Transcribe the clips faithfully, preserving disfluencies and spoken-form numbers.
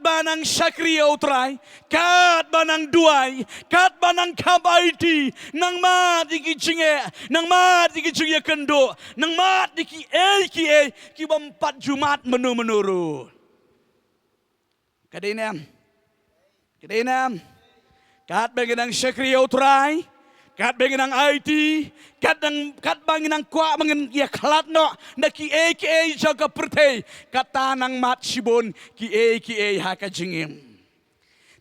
Katba nang shakri ïa U Trai, katba nang duwai, katba nang kham aiti, nang mad ïa ki jingeh, nang mad ïa ki jingïakynduh, nang mad ïa kiei kiei ki bym pat ju mad mynno mynno ruh. Ka dei ne em? Ka dei ne em? Katba ngi nang shakri ïa U Trai, katba ngi nang aiti, kat nang, katba ngi nang kwah ba ngin ïakhlad noh na kiei kiei jong ka pyrthei, kata nang mad shibun kiei kiei ha ka jingim.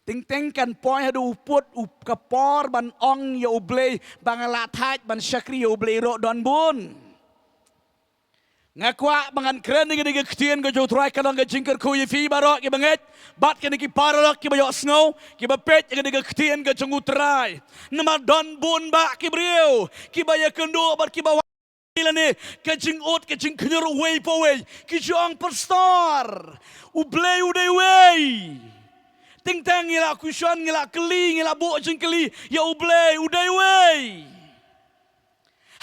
Teng teng kan poi haduh u put u ka por ban ong ïa U Blei ba nga la thait ban shakri ïa U Blei ruh don bun. Nga kwah ba ngan kren ïa kane ka ktien ka jong U Trai, ka long ka jingkyrkhu ïa phi baroh kiba ngeit bad kine ki paralok kiba ïohsngew, kiba peit ïa kane ka ktien ka jong U Trai. Namar don bun bah ki briew kiba ïakynduh bad kiba wan lane ka jingud ka jingkhynñiuh uwei pa uwei, ki ju ong, Pastor, U Blei u dei uwei. Teng teng ngi la question, ngi la kylli, ngi la buh jingkylli ïa U Blei u dei uwei.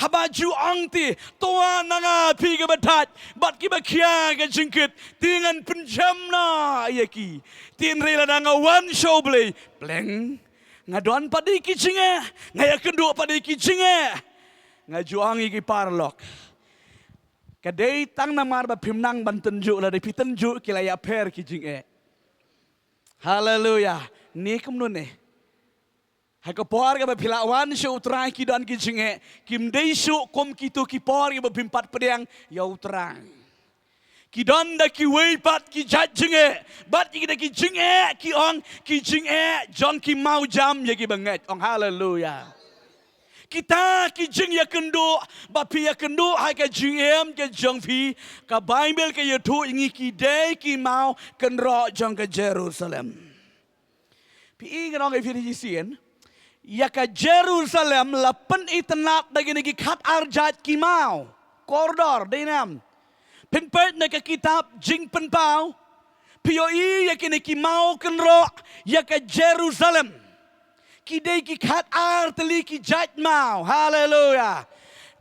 Haba ju ong te, to wan na nga phi kiba thait bad kiba khia ka jingkit, te ngan pynjem noh ïa ki. Te hynrei lada nga wan sha U Blei, pleng, nga don pat de ki jingeh, nga ïakynduh pat de ki jingeh. Nga ju ong ïa ki paralok, ka dei tang namar ba phim nang ban tynjuh, lada phi tynjuh ki la ïapher ki jingeh. Haleluya. Ni kumno ne? Ha ka por kaba phi la wan sha U Trai ki don ki jingeh, kim dei shuh kum kito ki por kiba phim pat pdiang ïa U Trai. Ki don da kiwei pat ki jait jingeh, bad ki da ki jingeh ki ong ki jingeh jong ki mawjam ïa kiba ngeit. Ong haleluya. Kita ki jingïakynduh ba phi ïakynduh ha ka jingim ka jong phi, ka Baibl ka ïathuh ïa ngi ki dei ki maw kynroh jong ka Jerusalem. Phi i, ngan ong ïa phi shisien, ïa ka Jerusalem la pynitynnad da kine ki khatar jait ki maw kordor, dei ne em? Phin peit na ka kitab Jingpynpaw, phi ïohi ïa kine ki maw kynroh ïa ka Jerusalem, ki dei ki khatar tylli ki jait maw. Haleluya.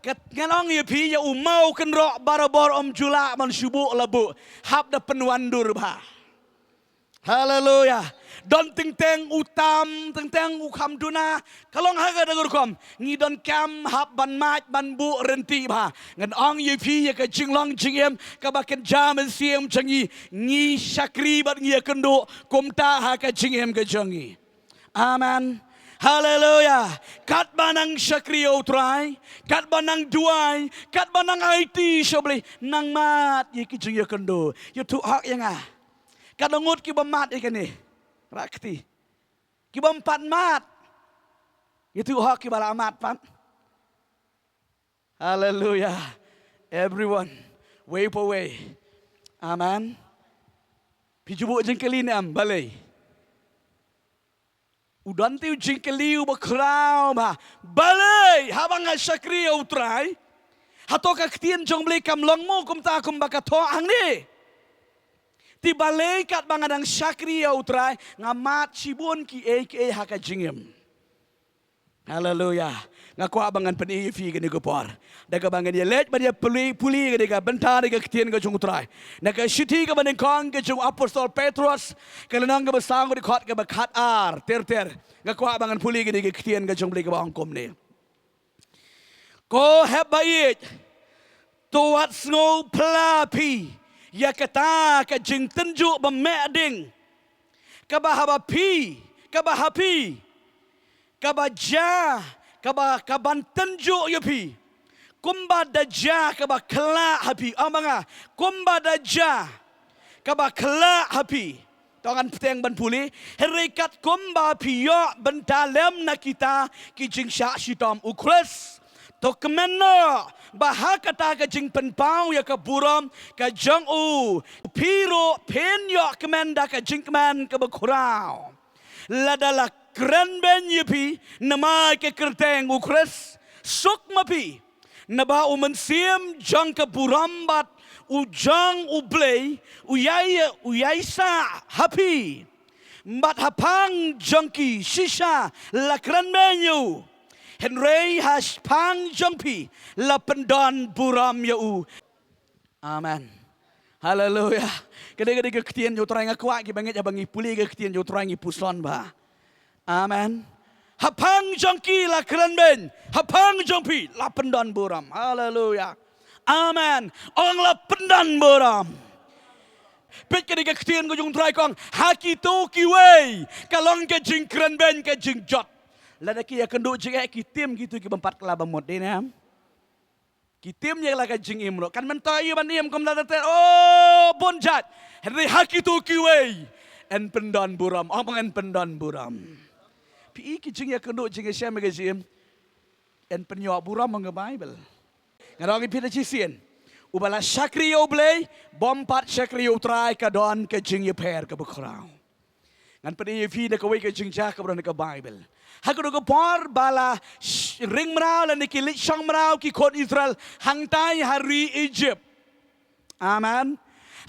Kat ngan ong ïa phi, ïa u maw kynroh barabor ym ju lah ban shu buh la buh, hap da pynwandur bha. Haleluya. Don teng teng u tam, teng teng u kham duna. Ka long ha kata ka rukom. Ngi donkam hap ban mad ban buh ryntih bha. Ngan ong ïa phi, ïa ka jinglong jingim kaba kynja mynsiem jong ngi, ngi shakri bad ngi ïakynduh kumta ha ka jingim ka jong ngi. Amen. Haleluya. Katba nang shakri ïa U Trai, katba nang duwai, katba nang aiti sha U Blei, nang mad ïa ki jingïakynduh. Ïathuh hok ïa nga, katno ngut kiba mad ïa kane? Rah kti. Ki bym pat mad, ïathuh hok kiba la mad pat. Haleluya. Everyone, wei pa wei. Amen. Phi ju buh jingkylli ne em? Balei? U don te u jingkylli uba khraw bha. Balei haba nga shakri ïa U Trai, hato ka ktien jong U Blei kam long mo kumta kumba ka thoh hangne? Te balei katba nga dang shakri ïa U Trai nga mad shibun kiei kiei ha ka jingim? Haleluya. Nga kwah ba ngan pyni ïa phi kane ka por da kaba ngan ïaleit ban ïa pule, pule ïa kane ka bynta, ïa ka ktien ka jong U Trai. Na ka shithi kaba nyngkong ka jong u Apostol Petros, ka lynnong kaba saw, ka dkhot kaba khatar ter ter. Nga kwah ba ngan pule ïa kane ka ktien ka jong U Blei kaba ong kumne. Ko hep ba ïeit, to wat sngew pla phi ïa kata ka jingtynjuh ba meh ding kaba haba phi, kaba ha phi, kaba jia, kaba, kaban tynjuh ïa phi, kumba da jia kaba khlah ha phi. Ong ma nga, kumba da jia kaba khlah ha phi. To ngan bteng ban pule. Hynrei katkum ba phi ïoh bynta lem na kita ki jingshah shitom U Khrist, to kmen noh ba ha kata ka jingpynpaw ïa ka burom ka jong u, phi ruh phin ïoh kmen da ka jingkmen kaba khraw. Lada la kren beiñ ïa phi namar ka kyrteng U Khrist, suk ma phi, naba u mynsiem jong ka burom bad u jong U Blei u ïai, u ïaisah ha phi. Bad ha phang jong ki shisha la kren beiñ ïa u, hynrei ha phang jong phi la pyndon burom ïa u. Amen. Haleluya. Ka dei, ka dei ka ktien jong U Trai. Nga kwah kiba ngeit haba ngi pule ka ktien jong U Trai ngi puson bha. Amen. Haphang jong ki la kren beiñ, haphang jong phi la pyndon burom. Haleluya. Amen. Ong la pyndon burom. Peit ka dei ka ktien ka jong U Trai, ka ong ha kito kiwei ka long ka jingkren beiñ, ka jingjot. Lada ki ïakynduh jingeh ki tim kito ki bym pat kylla ba mut, dei ne em? Ki tim ïa la ka jingim ruh. Kan mynta ïa ban im kumta ter ter. Oh, bun jait. Hynrei ha kito kiwei yn pyndon burom. Ong ba yn pyndon burom. Phi i ki jingïakynduh jingïashem ïa ka jingim, yn pynïoh burom ong ka Baibl. Nga ong ïa phi da shisien, uba la shakri ïa U Blei bym pat shakri ïa U Trai ka don ka jingïapher kaba khraw. Ngan pyni ïa phi na kawei ka jingjia kaba don ha ka Baibl. Ha kano ka por ba la sh-, ring mraw lane ki leit shong mraw ki khun Israel hangtai ha ri Egypt. Amen.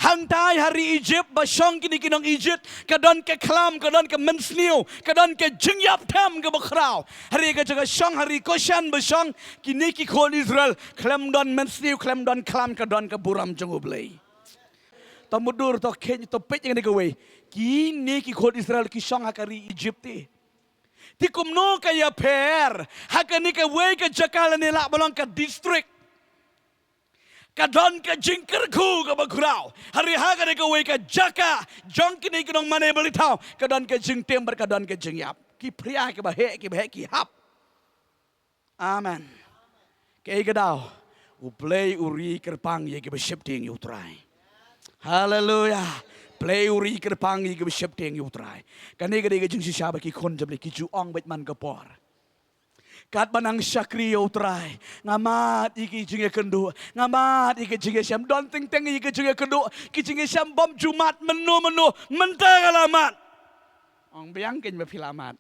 Hangtai ha ri Egypt, ba shong kine ki nong Egypt, ka don ka khlam, ka don ka mynsniew, ka don ka jingïap them kaba khraw. Hynrei ka jaka shong ha ri Goshen ba shong kine ki khun Israel, khlem don mynsniew, khlem don khlam, ka don ka burom jong U Blei. To mutdur, to kheiñ, to peit ïa kane kawei. Kine ki khun Israel ki shong ha ka ri Egypt te. Te kumno ka ïapher ha kane kawei ka jaka lane lah ban long ka district. Ka don ka jingkyrkhu kaba khraw. Hynrei ha kane kawei ka jaka jong kine ki nongmane blei thaw, ka don ka jingtim bad ka don ka jingïap. Ki phria, kiba heh, kiba heh ki hap. Amen. Kaei ka daw? U Blei u ri kyrpang ïa kiba sheptieng ïa U Trai. Haleluya. Blei u ri kyrpang ïa kiba sheptieng ïa U Trai. Kane ka dei ka jingshisha ba ki khun jong U Blei ki ju ong beit man ka por. Katba nang shakri ïa U Trai, nga mad ïa ki jingïakynduh, nga mad ïa ki jingïashem, don teng teng ïa ki jingïakynduh, ki jingïashem bym ju mad mynno mynno, mynta nga la mad. Ong biang kein ba phi la mad.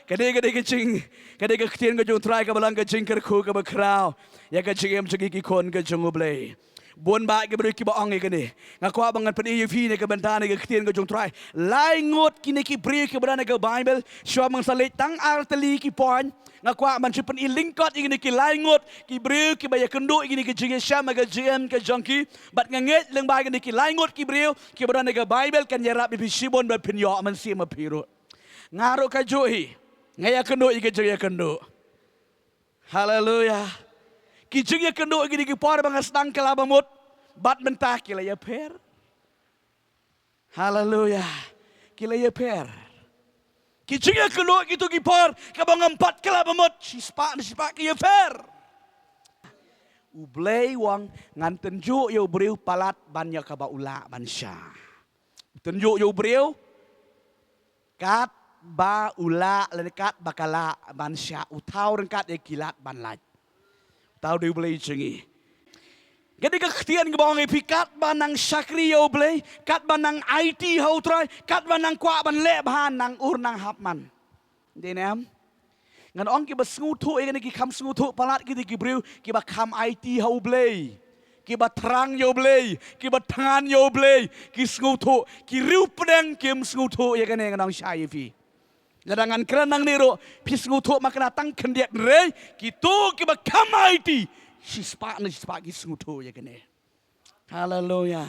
Ka dei, ka dei ka jing, ka dei ka ktien ka jong U Trai kaba long ka jingkyrkhu kaba khraw ïa ka jingim jong ki khun ka jong U Blei. Bun bah ki briew kiba ong ïa kane. Nga kwah ba ngan pyni ïa phi na ka bynta na ka ktien ka jong U Trai. Lai ngut kine ki briew kiba don ha ka Baibl, shuwa ba ngan sa leit tang ar tylli ki point. Nga kwah ban shu pyni lyngkot ïa kine ki lai ngut ki briew kiba ïakynduh ïa kine ki jingïashem ha ka jingim ka jong ki. Bad nga ngeit lyngba kine ki lai ngut ki briew kiba don ha ka Baibl kan ïarap ïa phi shibun ba phin ïoh mynsiem ma phi ruh. Nga ruh kajuh hi nga ïakynduh ïa ka jingïakynduh. Haleluya. Ki jingïakynduh ïa kine ki por ba nga sdang kylla ba mut bad mynta ki la ïapher. Haleluya. Ki la ïapher. Ki jingïakynduh kito ki por kaba ngam pat kylla ba mut, shispah na shispah ki ïapher. U Blei u ong, ngan tynjuh ïa u briew palat ban ïa kaba u lah ban shah. Tynjuh ïa u briew katba u lah lane katba ka lah ban shah, u thaw ryngkat ïa ki lad ban lait. Thaw da U Blei jong ngi. Ka dei ka ktien kaba ong ïa phi, katba nang shakri ïa U Blei, katba nang aiti ha U Trai, katba nang kwah ban leh bha, nang ur nang hap man. Dei ne em? Ngan ong kiba sngewthuh ïa kane ki kham sngewthuh palat, ki dei ki briew kiba kham aiti ha U Blei, kiba thrang ïa U Blei, kiba thngan ïa U Blei, ki sngewthuh. Ki riewpdeng kim sngewthuh ïa kane, ngan ong shai ïa phi. Lada ngan kren nangne ruh phi sngewthuh ma kane tang khyndiat, hynrei kito kiba kham aiti shispah na shispah ki sngewthuh ïa kane. Haleluya.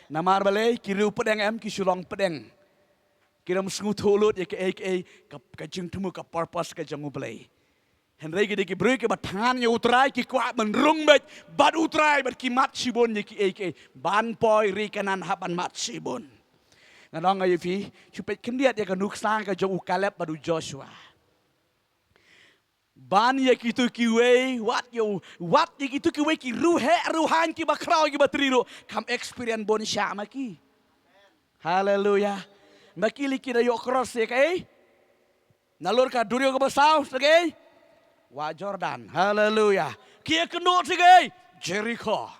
Namar balei? Ki riewpdeng em, ki shu long pdeng. Kim sngewthuh lut ïa kaei kaei ka, ka jingthmu, ka purpose ka jong U Blei. Hynrei ki dei ki briew kiba thngan ïa U Trai, ki kwah ban rung beit bad U Trai, bad ki mad shibun ïa kiei kiei ban poi ri Kanaan, hap ban mad shibun. Ngan ong ïa phi, shu peit khyndiat ïa ka nuksa ka jong u Kaleb bad u Joshua. Ban ïa kito kiwei, wat ïa u, wat ïa kito kiwei ki riewheh riewhaiñ kiba khraw kiba tri ruh, kham experience bun shah ma ki. Haleluya. Ma ki lei ki da ïoh cross ïa kaei? Nalor ka duriaw kaba saw, sa kaei? Wah Jordan. Haleluya. Ki ïakynduh sa kaei? Jerikho.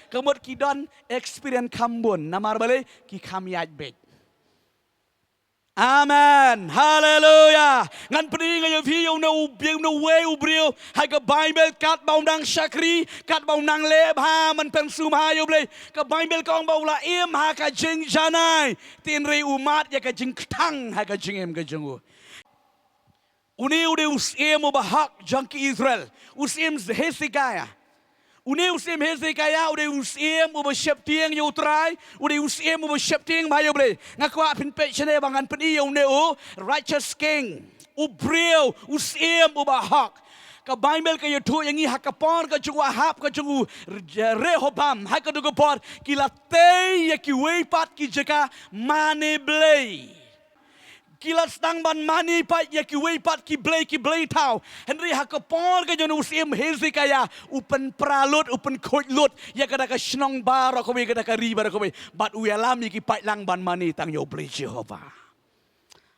Ka mut ki don experience kham bun, namar balei? Ki kham ïaid beit. Amen. Haleluya. Ngan pyni nga ïa phi ïa uno u, ïa uno uwei u briew ha ka Baibl, katba u nang shakri, katba u nang leh bha, man pynsngewbha ïa U Blei. Ka Baibl ka ong ba u la im ha ka jingjanai, hynrei u mad ïa ka jingkthang ha ka jingim ka jong u. Une u dei u syiem uba hok jong ki Israel, u syiem Hezekiah. Une u syiem Hezekiah u dei u syiem uba sheptieng ïa U Trai, u dei u syiem uba sheptieng bha ïa U Blei. Nga kwah phin peit shane ba ngan pyni ïa une u righteous king, u briew, u syiem uba hok. Ka Baibl ka ïathuh ïa ngi ha ka por ka jong u Ahab, ka jong u Rehoboam, ha ka dei ka por ki la tei ïa kiwei pat ki jaka mane blei. Ki la sdang ban mane pat ïa kiwei pat ki blei, ki blei thaw. Hynrei ha ka por ka jong u syiem Hezekiah, u pynpra lut, u pynkhuid lut ïa kata ka shnong baroh kawei, kata ka ri baroh kawei. Bad u ïalam ïa ki paidlang ban mane tang ïa U Blei Jehobah.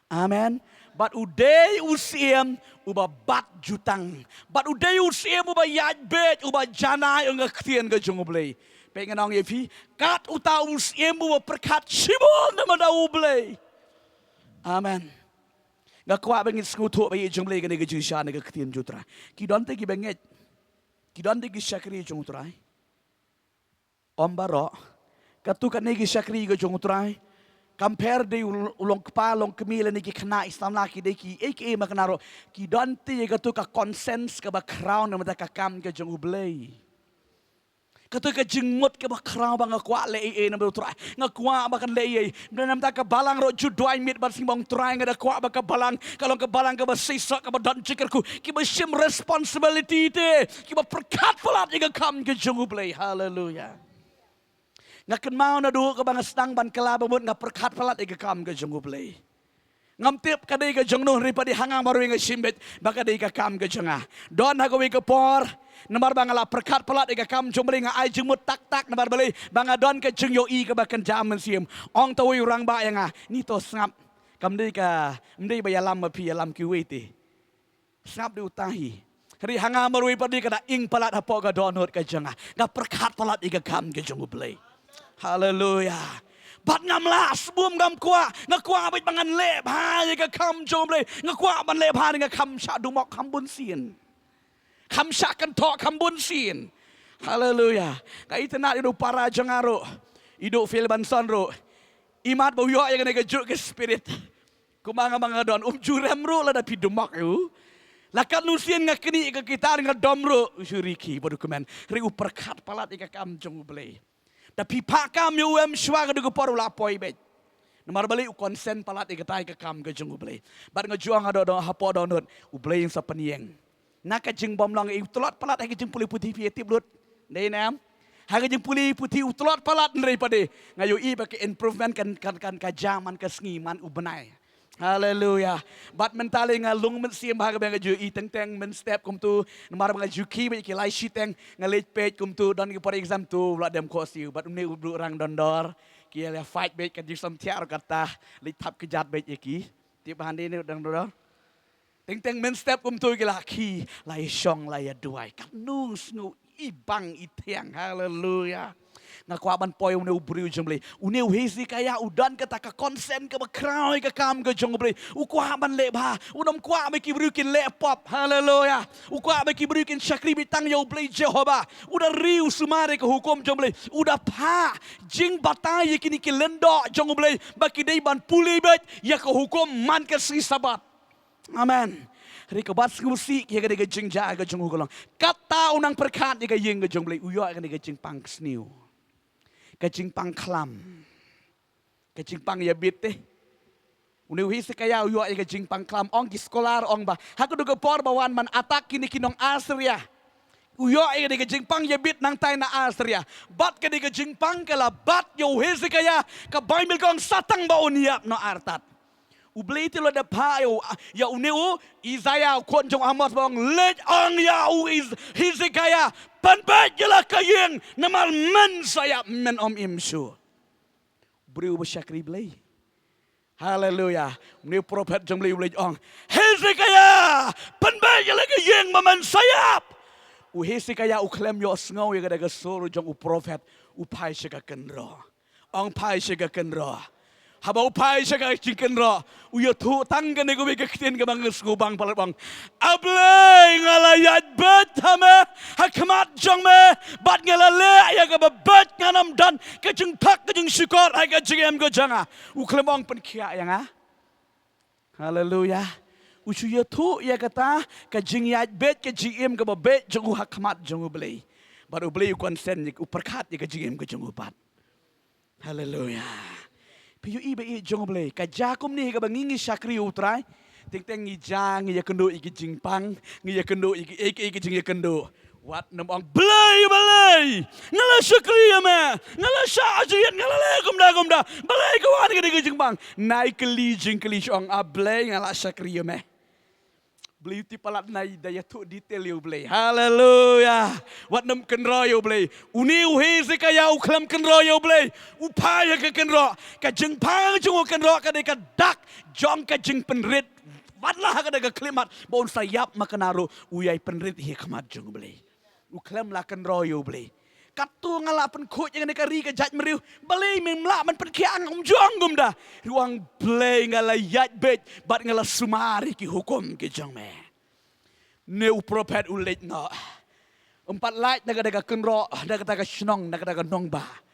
Amen. Bad u dei u syiem uba bat jutang. Bad u dei u syiem uba ïaid beit, uba janai ïa ka ktien ka jong U Blei. Peit, ngan ong ïa phi, kat uta u syiem uba pyrkhat shibun namar da U Blei. Amen. Nga kwah ba ngin sngewthuh ba ïa jong U Blei kane ka jingshisha na ka ktien jong U Trai. Ki don te kiba ngeit. Ki don te ki shakri jong U Trai. Ym baroh. Katto katne ki shakri ka jong U Trai, compare dei u, u long kpa, long kmie lane ki khynnah, i samla, ki dei ki ei ki ei ma khynnah ruh, ki don te katto ka conscience kaba khraw namar ka kam ka jong U Blei. Katto ka jingmut kaba khraw ba nga kwah leh ei ei namar U Trai. Nga kwah ba kan leh ei ei. Namar ka balang ruh ju duwai miet bad sngi ba ong Trai, nga da kwah ba ka balang ka long ka balang kaba shisha, kaba don jingkyrkhu, kiba shim responsibility te, kiba pyrkhat palat ïa ka kam ka jong U Blei. Haleluya. Nga kynmaw naduh kaba nga sdang ban kylla ba mut nga pyrkhat palat ïa ka kam ka jong U Blei. Ngam tip ka dei ka jong no, hynrei pat dei ha nga marwei nga shim beit ba ka dei ka kam ka jong nga. Don ha kawei ka por, namar ba nga la pyrkhat palat ïa ka kam jong U Blei, nga ai jingmut tak tak, namar balei? Ba nga don ka jingïohi kaba kynja mynsiem. Ong tawei u rangbah ïa nga, ni to sngap. Kam dei ka, ym dei ba ïalam ma phi, ïalam kiwei te. Sngap, dei uta hi. Hynrei ha nga marwei pat dei ka da ing palat hapoh ka dohnud ka jong nga. Nga pyrkhat palat ïa ka kam ka jong U Blei. Haleluya. Bad ngam lah sbun, ngam kwah, nga kwah beit ba ngan leh bha ïa ka kam jong U Blei. Nga kwah ban leh bha, nga kham shah dumok kham bun sien. Kham shah kynthoh kham bun sien. Haleluya. Nga itynnad ïa u para jong nga ruh, i Duh Phil Benson ruh. Imat ba u ïoh ïa kane ka juk ka spirit. Kumba nga, ba nga don, um ju rem ruh lada phi dumok ïa u. La katno sien nga knieh ka kitar, nga dom ruh, u shu rikhi bad u kmen. Hynrei u pyrkhat palat ïa ka kam jong U Blei. Da phi phah kam ïa u, em shuwa ka dei ka por u la poi beit. Namar balei? U consent palat ïa kata ka kam ka jong U Blei. Bad nga ju ong, nga don, don hapoh dohnud, U Blei un sa pynïeng. Na ka jingbymlong, u tlot palat ha ka jingpule puthi, phi ïa tip lut. Dei ne em? Ha ka jingpule puthi u tlot palat, hynrei pat dei nga ïohi ba ka improvement kan, kan, kan ka jia man ka sngi, man u bnai. Haleluya. Bad mynta lei nga lung mynsiem bha kaba nga ju ïohi teng teng mynstep kumto, namar ba nga ju khie beit ki lai shiteng, nga leit peit kumto, don ki por exam to, u la dem khohsiew, bad une u briew rang dondor, ki ïa fight beit, ka jingsngewthuh ruh kata, leit thap kjat beit ïa ki. Tip ba hangne ne u rang dondor. Teng teng mynstep kumto ki la khie, la ïa shong, la ïa duwai. Katno sngew i bang i thiang. Haleluya. Nga kwah ban poi une u briew jong U Blei. Une u Hezekiah u don kata ka consent kaba khraw ïa ka kam ka jong U Blei. U kwah ban leh bha. U nym kwah ba ki briew kin leh pop. Haleluya. U kwah ba ki briew kin shakri beit tang ïa U Blei Jehobah. U da riewsumar ïa ka hukum jong U Blei. U da phah jingbatai ïa kine ki lyngdoh jong U Blei ba ki dei ban pule beit ïa ka hukum man ka sngi Sabbath. Amen. Hynrei kaba sngewsih ïa kane ka jingjia ka jong u ka long, kata u nang pyrkhat ïa ka ïing ka jong U Blei, u ïoh ïa kane ka jingpang sniew, ka jingpang khlam, ka jingpang ïabit te. Une u Hezekiah u ïoh ïa ka jingpang khlam. Ong ki scholar, ong ba ha ka dei ka por ba wan ban attack kine ki nong Assyria, u ïoh ïa kane ka jingpang ïabit nangtai na Assyria. Bad kane ka jingpang ka la bat ïa u Hezekiah, ka Baibl ka ong sa tang ba un ïap noh artat. U Blei te u la dep phah ïa u, ïa une u Isaiah u khun jong u Amoz ba ong, leit ong ïa u Is-, Hezekiah, pynbeit ïa la ka ïing namar men sa ïap, men ym im shuh. Briew ba shakri Blei. Haleluya. Une u prophet jong Blei u leit ong, Hezekiah, pynbeit ïa la ka ïing ba men sa ïap. U Hezekiah u khlem ïohsngew ïa kata ka sur jong u prophet, u phai sha ka kynroh. Ong phai sha ka kynroh. Haba u phai sha ka jingkynroh, u ïathuh tang kane kawei ka ktien kaba nga sngewbang palat, ong, A Blei, nga la ïaid beit ha me, ha khmat jong me, bad nga la leh ïa kaba beit, ngan ym don ka jingthok ka jingshukor ha ka jingim ka jong nga. U khlem ong pynkhiah ïa nga. Haleluya. U shu ïathuh ïa kata ka jingïaid beit, ka jingim kaba beit jong u ha khmat jong U Blei. Bad U Blei u consent, u pyrkhat ïa ka jingim ka jong u pat. Haleluya. Phi ïohi ba ïeit jong U Blei. Ka jia kumne kaba ngi ngi shakri U Trai. Teng teng ngi jia ngi ïakynduh ïa ki jingpang, ngi ïakynduh ïa ki, ïa ki, ïa ki jingïakynduh. Wat nym ong Blei, Blei, nga la shakri ïa me, nga la shah jingit, nga la leh kumta kumta. Blei, ka wan ka dei ka jingpang. Nai kylli jingkylli shu ong, a Blei, nga la shakri ïa me. Blei u tip palat, nai da ïathuh detail ïa U Blei. Haleluya. Wat nym kynroh ïa U Blei. Une u Hezekiah u khlem kynroh ïa U Blei. U phai ha ka kynroh. Ka jingphai jong u kynroh ka dei ka dak jong ka jingpynrit. Wat la ha ka da ka khyllipmat ba un sa ïap ma ka na ruh u ïai pynrit ha khmat jong U Blei. U khlem la kynroh ïa U Blei. Katto nga la pynkhuid ïa kane ka ri ka jaitbynriew. Balei mem lah ban pynkhiah nga, um ju ong kumta. U ong Blei, nga la ïaid beit bad nga la sumar ïa ki hukum ki jong me. Ne u prophet u leit noh. Um pat lait na ka da ka kynroh, na ka da ka shnong, na ka da ka nongbah.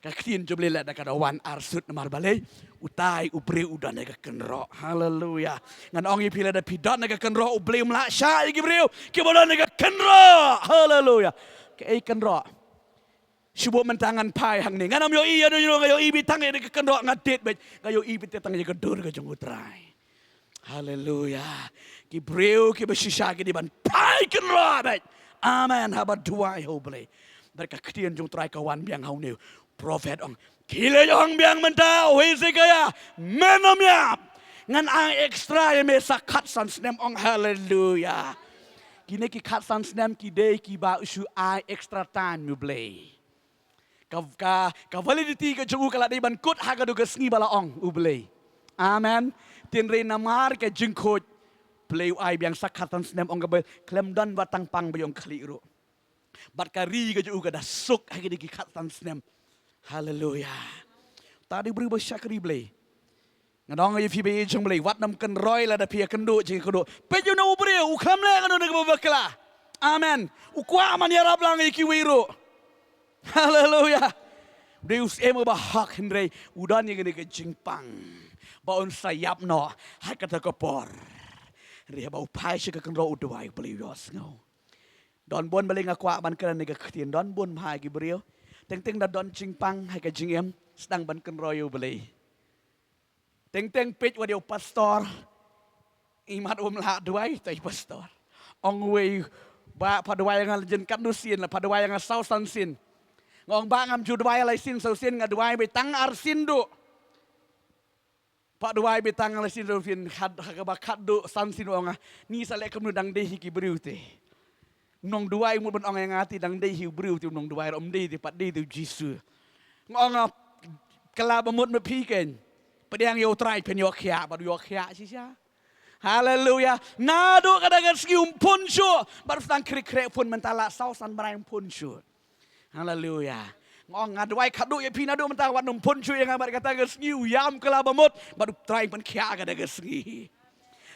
Ka ktien jong U Blei la da ka da wan arsut, namar balei? Utai u briew u don ha ka kynroh. Haleluya. Ngan ong ïa phi, lada phi don ha ka kynroh, U Blei um lah shah ïa ki briew kiba don ha ka kynroh. Haleluya. Kaei kynroh? Shu buh mynta ngan phai hangne. Ngan ym ïohi ïa no ïa no, nga ïohi beit tang ïa ka kynroh, nga tied beit. Nga ïohi beit tang ïa ka dur ka jong U Trai. Haleluya. Ki briew kiba shisha ki dei ban phai kynroh beit. Amen. Haba duwai ha U Blei. Bad ka ktien jong U Trai ka wan biang ha une u prophet, ong, ki leit ong biang mynta, o Hezekiah, men ym ïap. Ngan ai extra ïa me sa khatsan snem, ong, haleluya. Kine ki khatsan snem ki dei kiba u shu ai extra time ïa U Blei. Ka, ka, ka validity ka jong u ka la dei ban kut ha ka dei ka sngi ba la ong U Blei. Amen. Tynrai namar ka jingkhuid, Blei u ai biang sa khatsan snem, ong ka Baibl, khlem don ba tang pang ba ïong khlieh ruh. Bad ka ri ka jong u ka da suk ha ki dei ki khatsan snem. Haleluya. Ta dei briew ba shakri Blei. Nga ong ïa phi ba ïeit jong U Blei, wat nym kynroi lada phi ïakynduh jingkynduh. Peit ïa u briew, u khlem leh kano kano kaba bakla. Amen. U kwah ban ïarap lang ïa kiwei ruh. Haleluya. U dei u syiem uba hok, hynrei u don ïa kane ka jingpang ba un sa ïap noh ha kata ka por. Hynrei haba u phai sha ka kynroh u duwai, U Blei u ïohsngew. Don bun, balei nga kwah ban kren ïa ka ktien, don bun bha ki briew. Teng teng da don jingpang ha ka jingim, sdang ban kynroi ïa U Blei. Teng teng peit, wat ïa u pastor. Imat um lah duwai, tai pastor. Ong uwei, bah, pha duwai ïa nga la jan katno sien, la pha duwai ïa nga saw san sien. Nga ong, bah, ngam ju duwai lai sien saw sien, nga duwai beit tang ar sien duh. Pha duwai beit tang lai sien saw sien, khat, ha kaba khatduh san sien, ong nga, ngi sa leh kumno, dang dei hi ki briew te. Nongduwai mut ban ong ïa nga te dang dei hi u briew te, u nongduwai ruh um dei te, pat dei te u Jisu. Nga ong, kylla ba mut ma phi keiñ. Pdiang ïa U Trai, phin ïoh khiah, bad u ïoh khiah shisha. Haleluya. Naduh kata ka sngi um phone shuh, bad u sdang khreh khreh phone, mynta la saw san bnai um phone shuh. Haleluya. Nga ong, nga duwai khatduh ïa phi naduh mynta, wat nym phone shuh ïa nga, bad kata ka sngi u ïam kylla ba mut, bad U Trai pynkhiah kata ka sngi.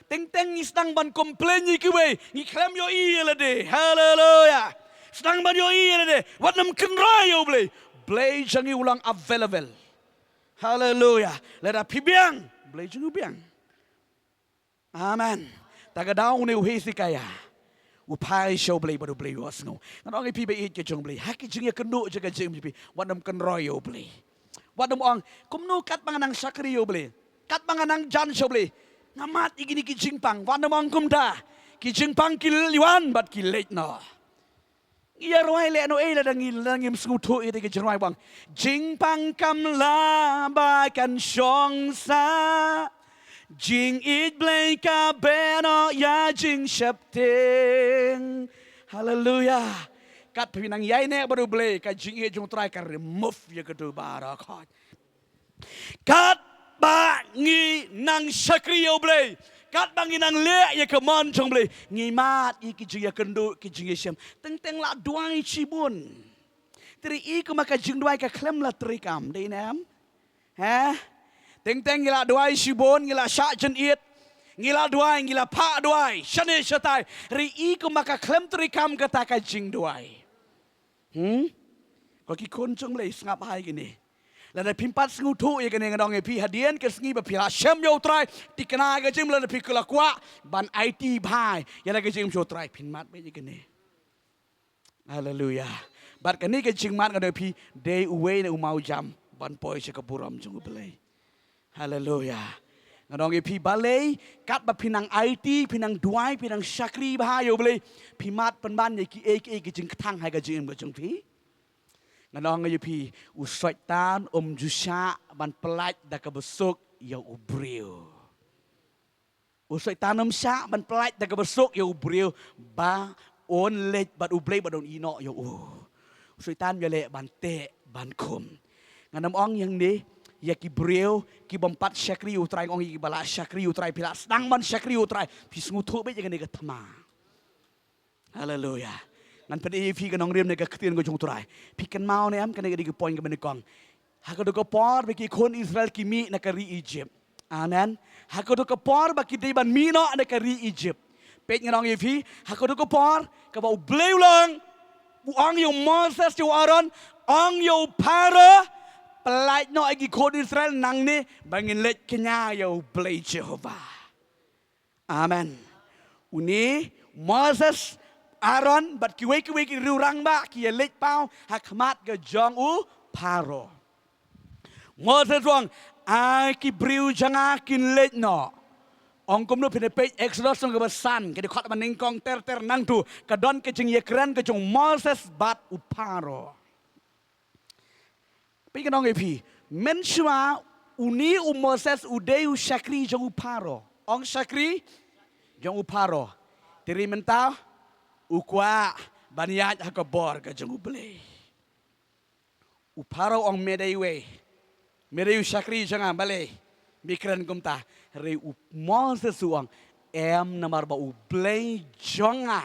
Teng teng ngi sdang ban complain ïa kiwei, ngi khlem ïohi ïa lade. Haleluya. Sdang ban ïohi ïa lade. Wat nym kynroi ïa U Blei. Blei jong ngi u long available. Haleluya. Lada phi biang, Blei jong ngi u biang. Amen. Ta ka daw une u Hezekiah u phai sha U Blei bad U Blei u ïohsngew. Ngan ong ïa phi ba ïeit ka jong U Blei, ha ki jingïakynduh jong ka jingim jong phi, wat nym kynroi ïa U Blei. Wat nym ong, kumno katba nga nang shakri ïa U Blei, katba nga nang jan sha U Blei, nga mad ïa kine ki jingpang. Wat nym ong kumta. Ki jingpang ki wan bad ki leit noh. Ngi ïa rwai leh noh ei lada ngi, lada ngim sngewthuh ïa ka jingrwai ba ong, jingpang kam lah ba kan shong sah, jingïeit Blei ka beh noh ïa jingsheptieng. Haleluya. Katba phi nang ïaineh bad U Blei, ka jingïeit jong U Trai ka remove ïa ka duh baroh khoit. Katba ngi nang shakri ïa U Blei, katba ngi nang leh ïa ka mon jong U Blei, ngi mad ïa ki jingïakynduh, ki jingïashem. Teng teng la duwai shibun, te ri i kumba ka jingduwai ka khlem la treikam, dei ne em? He? Teng teng ngi la duwai shibun, ngi la shah jingit, ngi la duwai, ngi la phah duwai shane shatai, ri i kumba ka khlem treikam kata ka jingduwai. Hmm? Ko ki khun jong U Blei, sngap bha ïa kine. Lada phim pat sngewthuh ïa kine, ngan ong ïa phi, hadien ka sngi ba phi la shem ïa U Trai, thikna ka jingim, lada phi la kwah ban aiti bha ïa la ka jingim sha U Trai, phin mad beit ïa kine. Haleluya. Bad kane ka jingmad nga ong ïa phi, dei uwei na u mawjam ban poi sha ka burom jong U Blei. Haleluya. Nga ong ïa phi balei, katba phi nang aiti, phi nang duwai, phi nang shakri bha ïa U Blei, phi mad pynban ïa kiei kiei ki jingkthang ha ka jingim ka jong phi. Nga ong ïa phi, u Soitan um ju shah ban pyllait da kaba suk ïa u briew. U Soitan um shah ban pyllait da kaba suk ïa u briew ba un leit bad U Blei bad un ïehnoh ïa u. U Soitan ïaleh ban teh ban khum. Ngan ym ong hangne ïa ki briew ki bym pat shakri U Trai, nga ong ïa kiba la shakri U Trai, phi la sdang ban shakri U Trai, phi sngewthuh beit ïa kane ka thma. Haleluya. Ngan pyni ïa phi ka nongrim na ka ktien ka jong U Trai. Phi kynmaw ne em kane ka dei ka point kaba nyngkong. Ha kato ka por ba ki khun Israel ki mih na ka ri Egypt. Amen. Ha kato ka por ba ki dei ban mih noh na ka ri Egypt. Peit ngan ong ïa phi, ha kato ka por kaba U Blei u la ong, u ong ïa u Moses, ïa u Aaron, ong ïa u Pharaoh, pyllait noh ïa ki khun Israel nangne ba ngin leit kñia ïa U Blei Jehobah. Amen. Une Moses, Aaron bad kiwei kiwei ki riew rangbah ki ïa leit paw ha khmat ka jong u Pharaoh. Moses u ong, ai ki briew jong nga kin leit noh. Ong kumno, phin ïa peit Exodus lynnong kaba san, ka dkhot ba nyngkong ter ter nangtu, ka don ka jingïakren ka jong u Moses bad u Pharaoh. Peit ngan ong ïa phi, mynshuwa une u Moses u dei u shakri jong u Pharaoh. Ong shakri jong u Pharaoh. Te mynta u kwah ban ïaid ha ka bor ka jong U Blei. U Pharaoh u ong me dei uwei, me dei u shakri jong nga, balei me kren kumta? Hynrei u Moses u ong, em, namar ba U Blei jong nga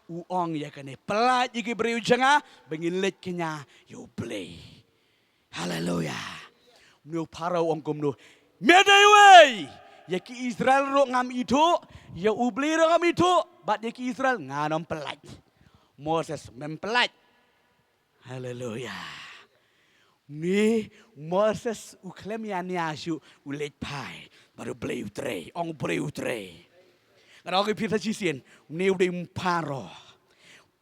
u ong ïa kane, pyllait ïa ki briew jong nga ba ngin leit kñia ïa U Blei. Haleluya. Une u Pharaoh u ong kumno, me dei uwei, ïa ki Israel ruh ngam ithuh, ïa U Blei ruh ngam ithuh, bad ïa ki Israel ngan ym pyllait. Moses, mem pyllait. Haleluya. Une u Moses u khlem ïania shuh, u leit phai bad U Blei U Trai, ong U Blei U Trai. Ngan ong ïa phi sa shisien, une u dei u Pharaoh.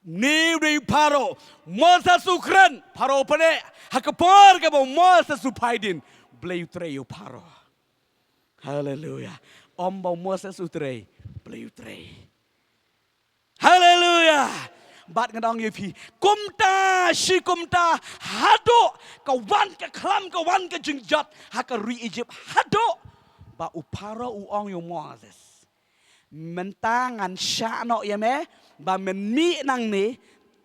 Une u dei u Pharaoh. Moses u kren, Pharaoh u pyneh. Ha ka por kaba u Moses u phai dien, U Blei U Trai ïa u Pharaoh. Haleluya. Ym ba u Moses U Trai, U Blei U Trai. Haleluya. Bad ngan ong ïa phi, kumta shi kumta, haduh ka wan ka khlam, ka wan ka jingjot ha ka ri Egypt, haduh ba u Pharaoh u ong ïa u Moses, mynta ngan shah noh ïa me ba men mih nangne,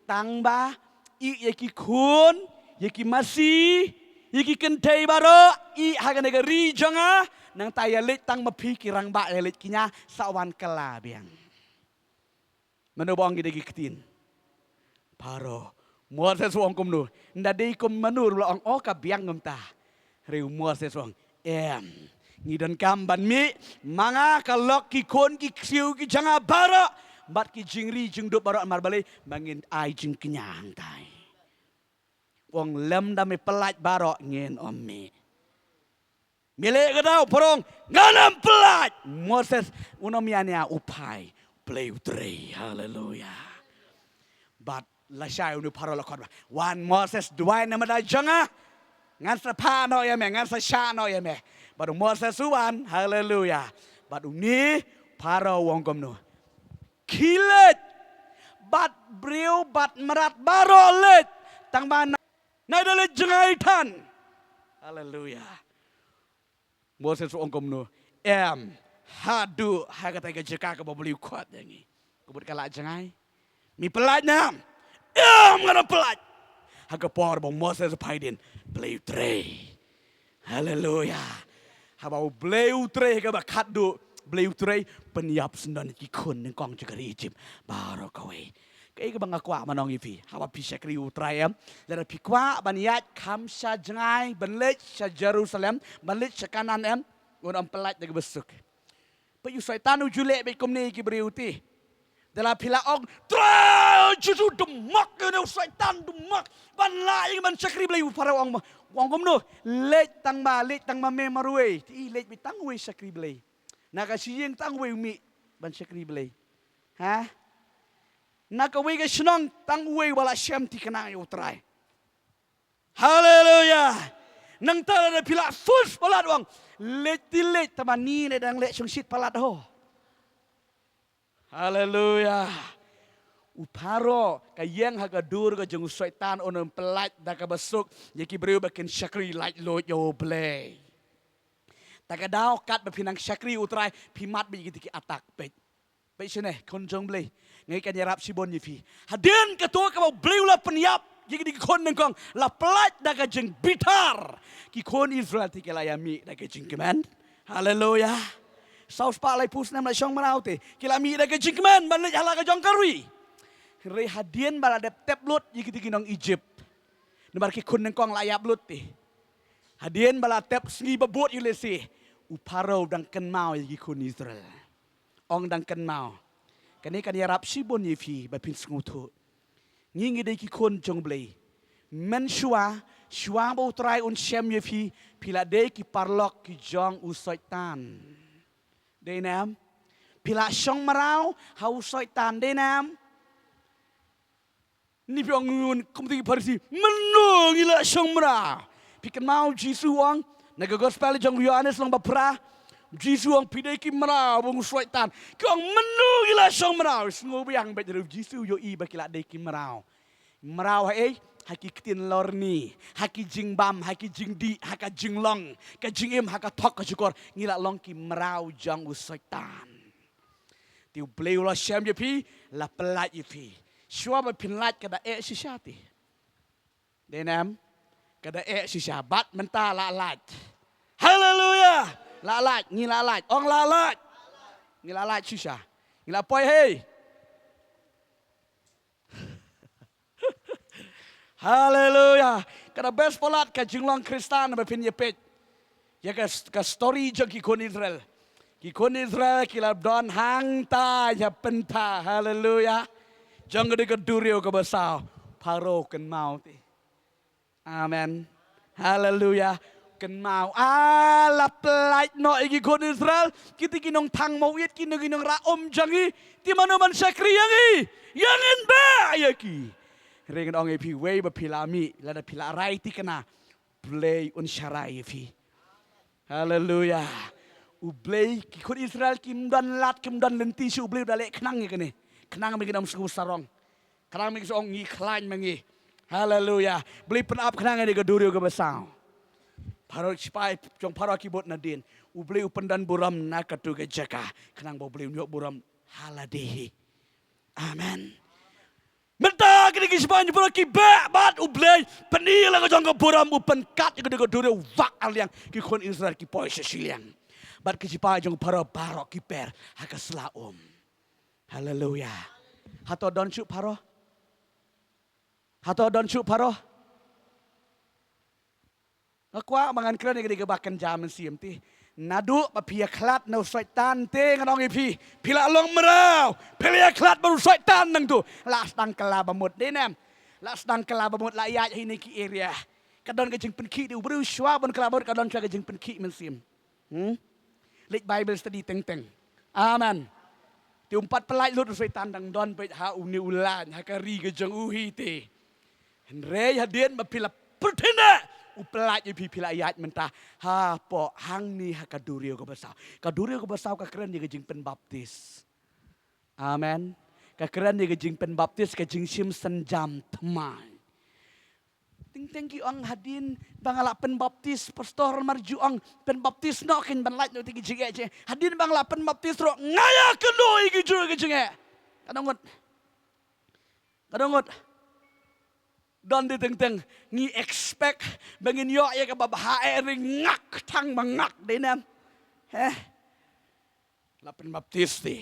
tang ba ïeh ïa ki khun, ïa ki masi, ïa ki kynthei baroh, ïeh ha kane ka ri jong nga, nangta ïa leit tang ma phi ki rangbah, ïa leit kñia, sa wan kylla biang. Mano ba ong ïa ki ktien? Pharaoh. Moses u ong kumno? Nda dei kum mano ruh la ong, o, ka biang kumta. Hynrei u Moses u ong, em, ngi donkam ban mih, ma nga, ka lok, ki khun ki ksiew ki jong nga baroh, bad ki jingri jingdup baroh, namar balei? Ba ngin ai jingkñia hangtai. U ong lymda me pyllait baroh ngin ym mih. Me leh kata? U Pharaoh u ong ngan ym pyllait. Moses un ym ïania, u phai. Blei U Trai. Haleluya. Bad lashai une u Pharaoh la khot ba, wan Moses, duwai na ka bynta jong nga. Ngan sa phah noh ïa me, ngan sa shah noh ïa me. Bad u Moses u wan, haleluya. Bad une u Pharaoh u ong kumno? Khie leit. Bad briew bad mrad baroh leit. Tang ba na, na da leit jngai than. Haleluya. Moses u ong kumno? Em, haduh ha kata ka jaka kaba u Blei u khot ïa ngi. Ka mut ka la jngai. Me pyllait ne em? Em, ngan ym pyllait. Ha ka por ba u Moses u phai dien, Blei U Trai. Haleluya. Haba u Blei U Trai, ha kaba khatduh, Blei U Trai pynïap syndon ïa ki khun nyngkong jong ka ri Egypt baroh kawei. Kaei kaba nga kwah ban ong ïa phi, haba phi shakri U Trai, em, lada phi kwah ban ïaid kham sha jngai, ban leit sha Jerusalem, ban leit sha Kanaan, em, un ym pyllait da kaba suk. Peit, u Soitan u ju leh beit kumne ïa ki briew te. Da la phi la ong, Trai Jisu, dum mok ïa une u Soitan, dum mok ban lah ïa ngi ban shakri Blei. U Pharaoh u ong, u ong kumno? Leit tang ba, leit tang ba me marwei. Te i leit beit tang uwei shakri Blei. Na ka shi ïing tang uwei u mih ban shakri Blei. Ha? Na kawei ka shnong tang uwei ba la shem thikna ïa U Trai. Haleluya. Nangta lada phi la force palat, u ong, leit te leit, tangba ngi ne dang leit shongshit palat ho. Haleluya. U Pharaoh, ka ïeng ha ka dur ka jong u Soitan, un ym pyllait da kaba suk ïa ki briew ba kin shakri laitluid ïa U Blei. Ta ka daw katba phi nang shakri U Trai, phi mad beit ïa kita ki attack, beit. Beit shane, khun jong U Blei. Nga ngeit kan ïarap shibun ïa phi. Hadien kato kaba U Blei u la pynïap ïa kita ki khun nyngkong, la pyllait da ka jingbitar. Ki khun Israel te ki la ïa mih da ka jingkmen. Haleluya. Saw spah laiphew snem la shong mraw te, ki la mih da ka jingkmen ban leit ha la ka jong ka ri. Hynrei hadien ba la dep tep lut ïa kita ki nong Egypt, namar ki khun nyngkong la ïap lut te. Hadien ba la tep sngi ba bud ïa u lehse, u Pharaoh dang kynmaw ïa ki khun Israel. Ong dang kynmaw. Kane kan ïarap shibun ïa phi ba phin sngewthuh. Ngi ngi dei ki khun jong U Blei. Mynshuwa, shuwa ba U Trai un shem ïa phi, phi la dei ki paralok ki jong u Soitan. Dei ne em? Phi la shong mraw ha u Soitan, dei ne em? Ni phi ong ngun kum ki Pharisi, mynno ngi la shong mraw? Phi kynmaw Jisu ong, na ka gospel jong u Ïohannes lynnong ba phra, Jisu ong phi dei ki mraw ba u Soitan. Ki ong mynno ngi la shong mraw? Sngew biang beit, hynrei u Jisu u ïohi ba ki la dei ki mraw. Mraw ha ei? Ha ki ktien lorni, ha ki jingbam, ha ki jingdih, ha ka jinglong, ka jingim, ha ka thok ka shukor, ngi la long ki mraw jong u Soitan. Te U Blei u la shem ïa phi, la pyllait ïa phi. Shuwa ba phin lait ka da eh shisha te. Dei ne em? Ka da eh shisha, bad mynta la lait. Haleluya! La lait, ngi la lait, ong la lait. Ngi la lait shisha. Ngi la poi hei. Haleluya. Ka da best palat ka jinglong Khristan ba phin ïa peit ïa ka, ka story jong ki khun Israel. Ki khun Israel ki la don hangta ïa pynta. Haleluya. Jong ka dei ka duriaw kaba saw. Pharaoh kynmaw te. Amen. Haleluya. Kynmaw, ah, la pyllait noh ïa ki khun Israel. Kita ki nongthang mawit, ki nong, ki nongrah um jong ngi. Te mano ban shakri ïa ngi? Ïa ngin beh ïa ki. Hynrei ngan ong ïa phi, wei ba phi la mih, lada phi la rai thikna, Blei un sharai ïa phi. Haleluya. U Blei, ki khun Israel kim don lad, kim don lynti shuh, U Blei u da leh khnang ïa kane. Khnang ba ngin ym sngewsarong. Khnang ba ngin ong ngi khlaiñ ma ngi. Haleluya. Blei pynap khnang ïa ka duriaw kaba saw. Pharaoh, sipai jong Pharaoh ki bud nadien. U Blei u pyndon burom na katu ka jaka. Khnang ba U Blei un ïoh burom ha lade hi. Amen. Mynta kine ki sipai jong Pharaoh ki beh bad U Blei, pyni la ka jong ka burom, u pynkat ïa ka duriaw, wak arliang, ki khun Israel ki poi sha shiliang. Bad ki sipai jong Pharaoh baroh ki per ha ka sla um. Haleluya. Hato don shuh Pharaoh? Hato don shuh Pharaoh? Nga kwah ba ngan kren ïa kane kaba kynja mynsiem te. Naduh ba phi ïakhlad na u Soitan te, ngan ong ïa phi, phi la long mraw, phi la ïakhlad bad u Soitan nangtu. La sdang kylla ba mut, dei ne em? La sdang kylla ba mut, la ïaid ha kine ki area. Ka don ka jingpynkhih, dei u briew shuwa ban kylla ba mut ka don shuwa ka jingpynkhih mynsiem. Hmm? Leit Bible study teng teng. Amen. Te um pat pyllait lut u Soitan, dang don beit ha une u laiñ, ha ka ri ka jong u hi te. Hynrei hadien ba phi la pyrthei, u pyllait ïa phi, phi la ïaid mynta hapoh hangne ha ka duriaw kaba saw. Ka duriaw kaba saw ka kren ïa ka jingpynbaptis. Amen. Ka kren ïa ka jingpynbaptis, ka jingshim synjam thymmai. Teng teng ki ong hadien ba nga la pynbaptis, pastor, namar ju ong pynbaptis noh, kein ban lait noh ïa ki jingeh jingeh. Hadien ba nga la pynbaptis ruh nga ïakynduh ïa ki jingeh. Ka dang ngut. Ka dang ngut. Don de teng teng ngi expect ba ngin ïoh ïa kaba bha, eh, ri ngak tang ba ngak, dei ne em? Heh. La pynbaptis te.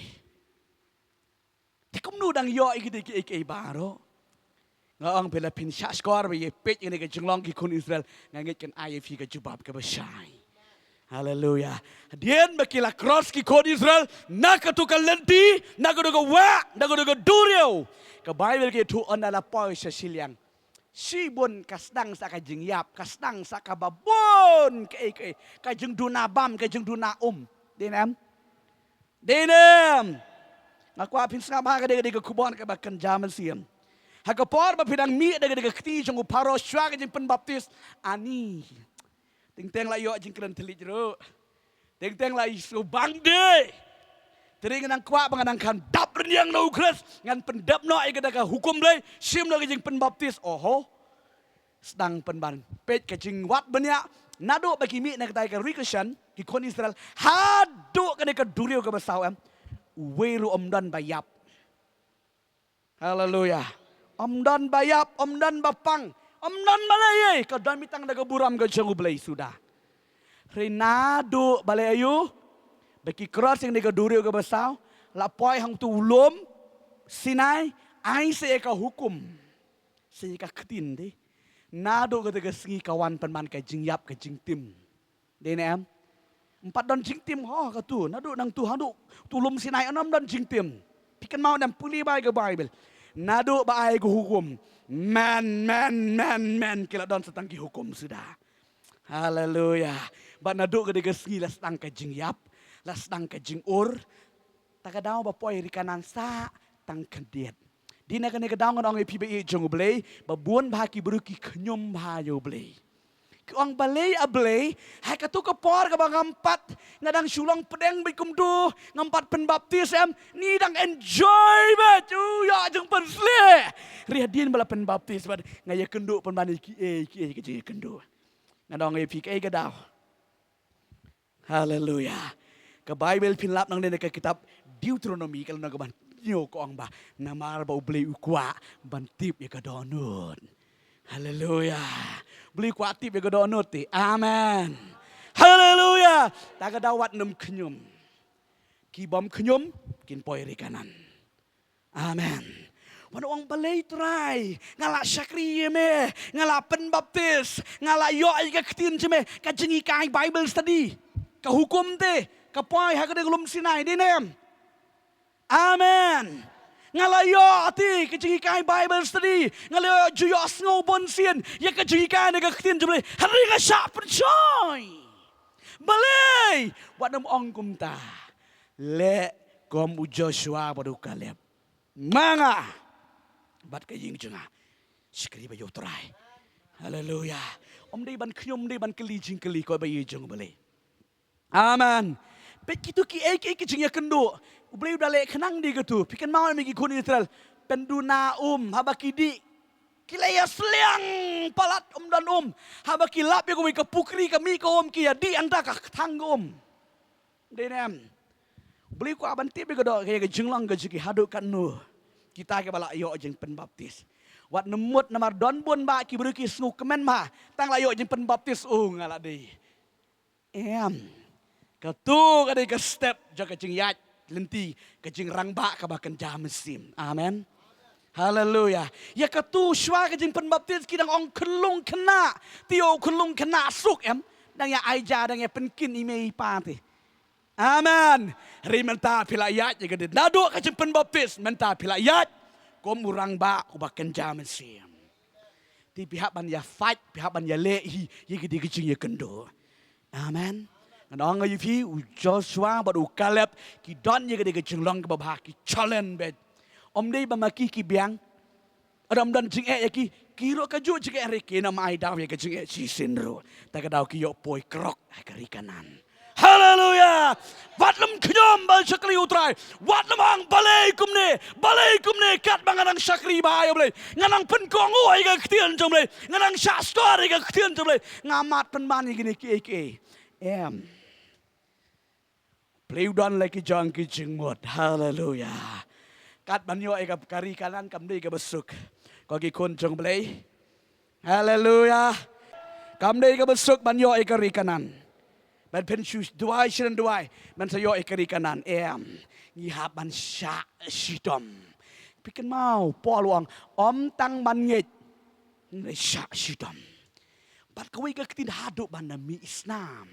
Te kumno dang ïoh ïa kine kiei kiei baroh? Nga ong phi, la phin shah shkor ba ïa peit ïa kane ka jinglong ki khun Israel, nga ngeit kan ai ïa phi ka jubab kaba shai. Haleluya. Hadien ba ki la cross ki khun Israel na katu ka lynti, na katu ka wah, na katu ka duriaw, ka Baibl ka ïathuh ynda la poi sha shiliang, shibun ka sdang sa ka jingïap, ka sdang sa kaba bun kaei kaei, ka jingduna bam, ka jingduna um. Dei ne em? Dei ne em? Nga kwah phin sngap ha ka dei ka dei ka khubor kaba kynja mynsiem. Ha ka por ba phi dang mih da ka dei ka kti jong u Pharaoh shuwa ka jingpynbaptis, ani. Teng teng la ïoh jingkren thylliej ruh. Teng teng la ïoh bang de. Te nga nang kwah ba nga nang khan dap rynïeng na u Khrist, ngan pyndep noh ïa ka da ka hukum Blei, shim noh ka jingpynbaptis. Oho. Sdang pynban. Peit ka jingwad bniah, naduh ba ki mih na kata ka ri Goshen, ki khun Israel, haduh kane ka duriaw kaba saw em. Uwei ruh ym don ba ïap. Haleluya. Ym don ba ïap, ym don ba pang, ym don ba leh ei, ka don mitang da ka burom ka jong u Blei suda. Hynrei naduh ba leh aïu, ba ki cross ïa kane ka duriaw kaba saw, la poi hangtu u lum Sinai, ai sa ïa ka hukum. Sa ïa ka ktien de. Naduh kata ka sngi ka wan pynban ka jingïap ka jingtim. Dei ne em? Ym pat don jingtim ho katu. Naduh nangtu haduh tu lum Sinai ym don jingtim. Phi kynmaw ne em, pule bha ïa ka Baibl. Naduh ba ai ka hukum, men, men, men, men, ki la don sa tang ki hukum suda. Haleluya. Bad naduh kata ka sngi la sdang ka jingïap, la sdang ka jingïur. Ta ka daw ba poi ri Kanaan sa tang khyndiat. Dei na kane ka daw ngan ong ïa phi ba ïeit jong u Blei, ba bun bha ki briew ki khñium bha ïa u Blei. Ki ong, balei A Blei, ha katu ka por kaba ngam pat, nga dang shu long pdeng bad kumtu, ngam pat pynbaptis em, ni dang enjoy bad u ïa jingpynshlur. Hynrei hadien ba la pynbaptis bad nga ïakynduh pynban ïa kiei kiei ka jingïakynduh. Ngan ong ïa phi kaei ka daw. Haleluya. Ka Baibl phin lap nangne na ka kitab Deuteronomi ka lynnong kaba hynñiew ka ong ba, namar ba u Blei u kwah ban tip ïa ka dohnud. Haleluya. U Blei u kwah tip ïa ka dohnud te. Amen. Haleluya. Ta ka daw wat nym khñium. Ki bym khñium kin poi ri Kanaan. Amen. Wat nym ong, balei Trai, nga la shakri ïa me, nga la pynbaptis, nga la ïoh ïa ka ktien jong me, ka jinghikai Bible study, ka hukum te ka poi ha ka dei ka lum Sinai, dei ne em? Amen. Nga la ïoh te ka jinghikai Bible study, nga la ïoh ju ïohsngew bunsien ïa ka jinghikai ne ka ktien jong me, hynrei nga shah pynshoi. Balei? Wat nym ong kumta. Leh kum u Joshua bad u Kaleb. Ma nga bad ka ïing jong nga, shakri bha ïa u Trai. Haleluya. Ym dei ban khñium, ym dei ban kylli jingkylli, ko ba ïeit jong u Blei. Amen. Peit kitu kiei kiei ki jingïakynduh. U Blei u da leh khnang de katu. Phi kynmaw ne em ïa ki khun Israel, pynduna um, haba ki dih, ki la ïa sliang palat, ym don um. Haba ki lap ïa kawei ka pukri, ka mih ka um, ki ïa dih hangta, ka thang ka um. Dei ne em? U Blei u kwah ban tip ïa ka doh, ïa ka jinglong ka jong ki haduh katno. Kita kiba la ïoh jingpynbaptis. Wat nym mut namar don bun bha ki briew ki sngewkmen bha tang la ïoh jingpynbaptis, u nga la dei. Em. Katu ka dei ka step jong ka jingïaid lynti, ka jingrangbah kaba kynja mynsiem. Amen. Haleluya. Ïa katu shuwa ka jingpynbaptis ki dang ong khyllung khynnah. Te ïoh khyllung khynnah suk em. Dang ïa ai ja, dang ïa pynkin i mei i pa te. Amen. Hynrei mynta phi la ïaid ïa ka dei naduh ka jingpynbaptis, mynta phi la ïaid kum u rangbah uba kynja mynsiem. Te phi hap ban ïa fight, phi hap ban ïa leh hi ïa ka dei ka jingïakynduh. Amen. Ngan ong ïa phi, u Joshua bad u Kaleb ki don ïa ka dei ka jinglong kaba bha, ki challenge bad. Ym dei ba ma ki ki biang. Ym don jingeh ïa ki, ki ruh ka juh jingeh, hynrei kin ym ai daw ïa ka jingeh shisien ruh. Ta ka daw ki ïoh poi krok ha ka ri Kanaan. Haleluya. Wat nym khñium ban shakri u Trai. Wat nym ong balei kumne, balei kumne, katba nga nang shakri bha ïa u Blei, nga nang pynkohnguh ïa ka ktien jong u Blei, nga nang shah stor ïa ka ktien jong u Blei, nga mad pynban ïa kine kiei kiei. Em. Blei u don la ki jong ki jingmut. Haleluya. Kat ban ïoh ïa ka ri Kanaan kam dei kaba suk, ko ki khun jong u Blei. Haleluya. Kam dei kaba suk ban ïoh ïa ka ri Kanaan. Ban phin shu duwai shen duwai ban sa ïoh ïa ka ri Kanaan. Em. Ngi hap ban shah shitom. Phi kynmaw Paul u ong, ym tang ban ngeit, ngi shah shitom. Bad kawei ka ktien, haduh ban da mih snam.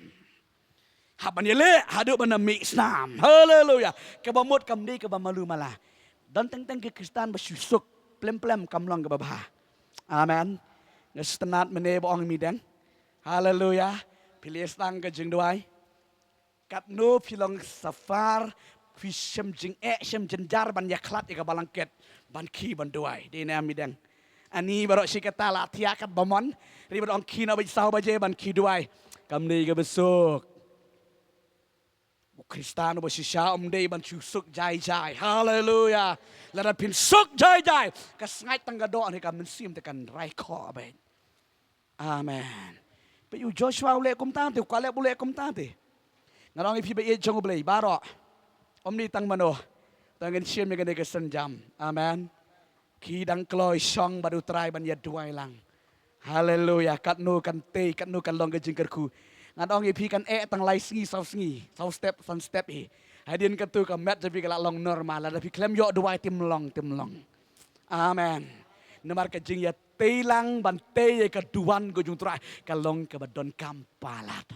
Hap ban ïaleh haduh ban da mih snam. Haleluya. Kaba mut kam dei kaba malu mala. Don teng teng ki Khristan ba shu suk plem plem kam long kaba bha. Amen. Nga sngewtynnat mynne ba ong i Mideng. Haleluya. Phi leh sdang ka jingduwai. Katno phi long suffer, Phi shem jingeh, shem jynjar ban ïakhlad ïa ka blanket ban khie ban duwai. Dei ne em, midang? Ani baroh shi katta la thiah katba mon. Hynrei ba ong khie na bad saw baje ban khie duwai, kam dei kaba suk. U Khristan uba shisha um dei ban shu suk jai jai. Haleluya. Lada phin suk jai jai, ka sngaid tang ka doh ne ka mynsiem te kan rai khoh bad. Amen. Peit, u Joshua u leh kumta te, u Kaleb u leh kumta te. Nga ong ïa phi, ba ïeit jong U Blei baroh, um dei tang mano. Tang ngin shim ïa kane ka sienjam. Amen. Ki dang kloi shong bad U Trai ban ïa duwai lang. Haleluya. Katno kan tei, katno kan long ka jingkyrkhu. Nga ong ïa phi, kan eh tang lai sngi, saw sngi, saw step, san step hi. Hadien katu ka met jong phi ka la long normal. Lada phi khlem ïoh duwai, tim long, tim long. Amen. Namar ka jingïatei lang ban tei ïa ka duwan ka jong U Trai ka long kaba donkam palat.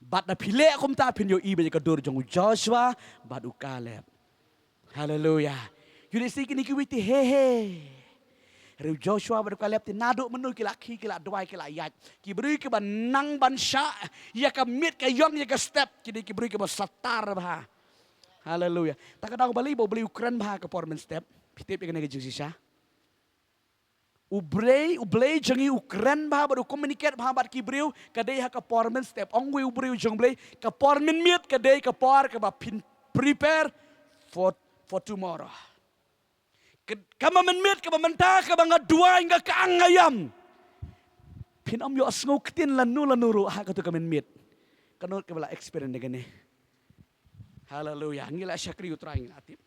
Bad da phi leh kumta, phin ïohi bad ïa ka dur jong u Joshua bad u Kaleb. Haleluya. Ïohi shi kine kiwei te he he. Hynrei u Joshua bad u Kaleb te naduh mynno ki la khie, ki la duwai, ki la ïaid. Ki briew kiba nang ban shah ïa ka miet ka ïong ïa ka step, ki dei ki briew kiba satar bha. Haleluya. Ta ka daw balei ba U Blei u kren bha ka por mynstep? Phi tip ïa kane ka jingshisha? U Blei, U Blei jong ngi u kren bha bad u communicate bha bad ki briew ka dei ha ka por mynstep. Ong uwei u briew jong U Blei, ka por mynmiet ka dei ka por kaba phin prepare for, for tomorrow. Ka, kaba mynmiet, kaba mynta, kaba nga duwai, nga kang, nga ïam, phin ym ïohsngew ktien lano lano ruh ha katu ka mynmiet. Katno kaba la experience ïa kane? Haleluya. Ngi la shakri U Trai, ngi la tip.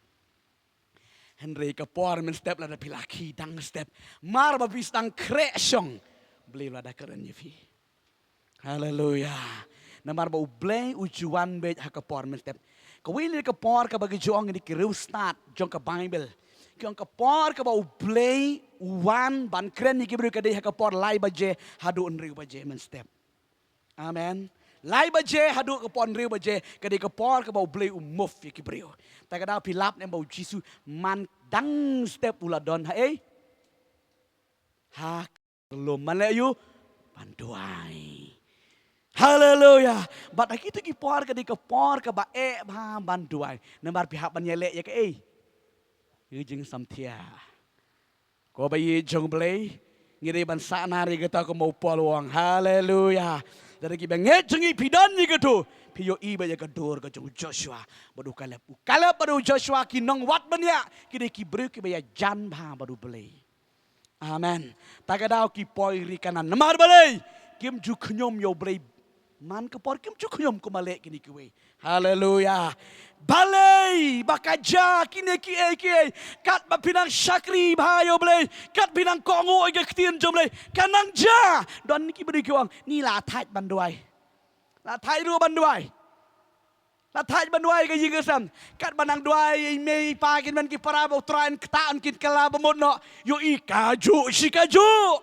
Hynrei ka por mynstep, lada phi la khie dang step, mar ba phi sdang khreh shong, Blei u la da kren ïa phi. Haleluya. Namar ba U Blei u ju wan beit ha ka por mynstep. Kawei na ka por kaba ki ju ong ïa ki riewstad jong ka Baibl, ki ong ka por kaba U Blei u wan ban kren ïa ki briew ka dei ha ka por lai baje haduh hynriew baje mynstep. Amen. Lai baje haduh ka por hynriew baje ka dei ka por kaba U Blei u move ïa ki briew. Ta ka daw phi lap ne em ba U Jisu man dang step u la don ha ei? Ha ka lum. Man leh ïa u? Ban duwai. Haleluya. Bad ha kitu ki por ka dei ka por kaba eh bha ban duwai. Namar phi hap ban ïaleh ïa kaei? Ïa ka jingsamthiah. Ko ba ïeit jong U Blei, ngi dei ban sahnarphna ïa kata kum u Paul u ong. Haleluya. Lada kiba ngeit jong ngi phi don ïa katu, phi ïohi bad ïa ka dur ka jong u Joshua bad u Kaleb. U Kaleb bad u Joshua ki nongwad bniah, ki dei ki briew kiba ïajan bha bad U Blei. Amen. Ta ka daw ki poi ri Kanaan. Namar balei? Kim ju khñium ïa U Blei. Man ka por kim ju khñium kum ba leh kine kiwei. Haleluya. Balei ba ka jia kine kiei kiei? Katba phi nang shakri bha ïa U Blei, kat phi nang kohnguh ïa ka ktien jong U Blei, ka nang jia. Don ki briew ki ong, ni la thait ban duwai. La thait ruh ban duwai. La thait ban duwai ka ïing ka sem. Katba nang duwai ïa i mei i pa, kin wan ki para ba U Trai un ktah, un kin kylla ba mut noh, ïohi kajuh shi kajuh.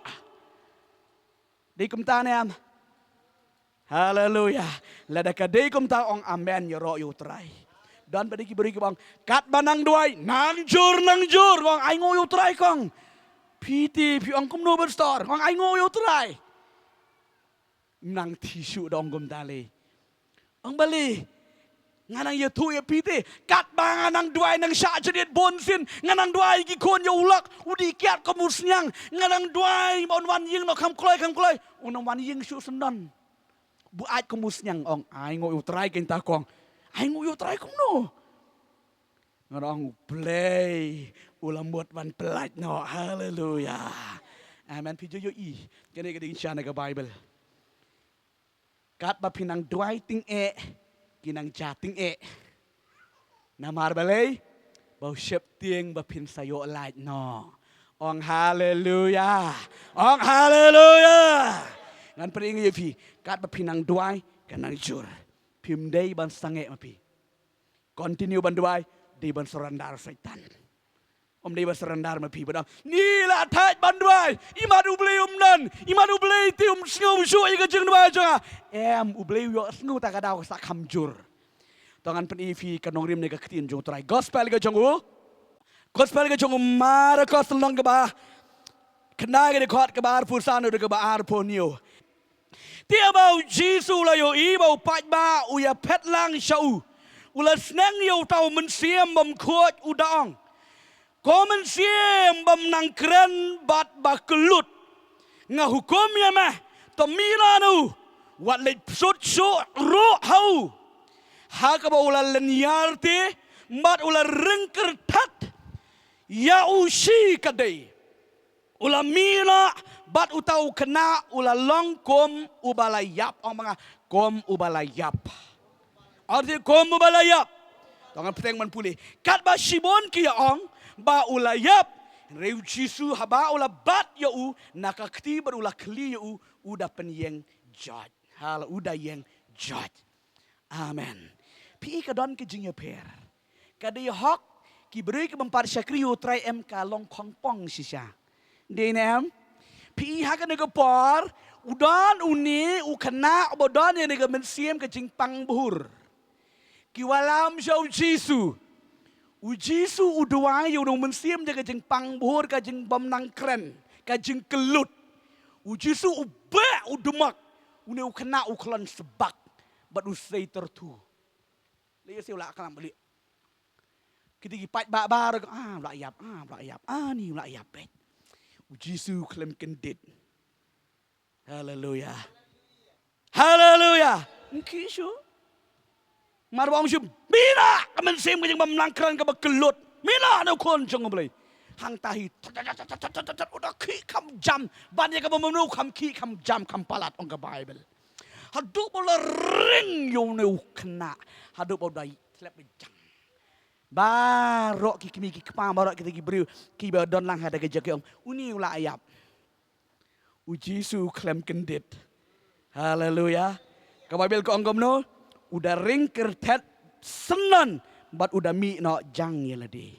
Dei kumta ne em? Haleluya. Lada ka dei kumta, ong amen ïaroh ïa U Trai. Don bad ki briew kiba ong, katba nang duwai, nang jur, nang jur. Ong, ai nguh ïa U Trai kong. Phi te phi ong kumno, pastor? Ong, ai nguh ïa U Trai. Nang thi shuh da ong kumta lei. Ong balei? Nga nang ïathuh ïa phi te, katba nga nang duwai nang shah jynit bun sien, nga nang duwai ki khun ïa u lok, u dih kiad kum u sniang, nga nang duwai ba un wan ïing noh kham kloi kham kloi, u nang wan ïing shuh syndon. Buaid kum u sniang. Ong, ai nguh ïa U Trai kein ta kong. Ai nguh ïa U Trai kumno? Nga ong U Blei u la mut ban pyllait noh. Haleluya. Amen. Phi ju ïohi, kane ka dei ka jingshah na ka Baibl. Katba phi nang duwai tyngeh, ki nang jia tyngeh. Namar balei? Ba u sheptieng ba phin sa ïoh lait noh. Ong haleluya. Ong haleluya. Ngan pyni ïa phi, katba phi nang duwai, ka nang jur. Phim dei ban sangeh ma phi. Continue ban duwai, dei ban surrender Satan. Ym dei ban surrender ma phi ba dang, ni la thait ban duwai, imat U Blei um don, imat U Blei te um sngew shuh ïa ka jingduwai jong nga. Em, U Blei u ïohsngew ta ka daw ka sa kham jur. To ngan pyni ïa phi ka nongrim ne ka ktien jong U Trai. Gospel ka jong u, Gospel ka jong u Markos lynnong kaba khyndai, ka dkhot kaba arphew san haduh kaba arphew hynñiew. Te haba u Jisu u la ïohi ba u paidbah u ïaphet lang sha u, U la sneng ïa uta u mynsiem bymkhuid, u da ong, ko mynsiem bym nang kren bad ba kyllut, nga hukum ïa me, to mih noh na u, wat leit bsut shuh ruh ha u. Ha kaba u la lynñiar te bad u la ring kyrthat ïa u shi katdei, u la mih noh bad uta u khynnah u la long kum uba la ïap. Ong ma nga, kum uba la ïap. Arti kum uba la ïap. To ngan bteng ban pule. Katba shibun ki ïa ong ba u la ïap, hynrei u Jisu haba u la bat ïa u na ka kti bad u la khlieh ïa u, u da pynïeng joit. Hal u da ïeng joit. Amen. Phi i ka don ka jingïapher. Ka dei hok, ki briew ki bym pat shakri ïa u Trai em ka long khongpong shisha. Dei ne em? Phi i ha kane ka por, u don une u khynnah uba don ïa kane ka mynsiem ka jingpang bhur. Ki wallam sha u Jisu. U Jisu u duwai ïa une u mynsiem jong ka jingpang bhur, ka jingbym nang kren, ka jingkyllut. U Jisu u beh, u dmak. Une u khynnah u khlon sbak bad u sei tyrtu. Lei ïa sei u la klam bali. Kita ki paid ba ba ruh, ah, u la ïap, ah, u la ïap, ah, ni u la ïap beit. U Jisu u khlem kyndit. Haleluya. Haleluya. Ngki shu. Mar ba ong shu, mih noh, ka mynsiem ka jingbym nang kren kaba kyllut. Mih noh na u khun jong u Blei. Hangta hi, tat, tat, tat, u da khih kham jam. Ban ïa kaba mynno kham khih kham jam kham palat, ong ka Baibl. Haduh ba u la ring ïa une u khynnah. Haduh ba u da slep jang. Baroh ki kmie ki kpa, baroh kita ki briew kiba don lang ha kata ka jaka, ong, une u la ïap. U Jisu u khlem kyndit. Haleluya. Ka Baibl ka ong kumno? U da ring kyrthat syndon bad u da mih noh jang ïa lade.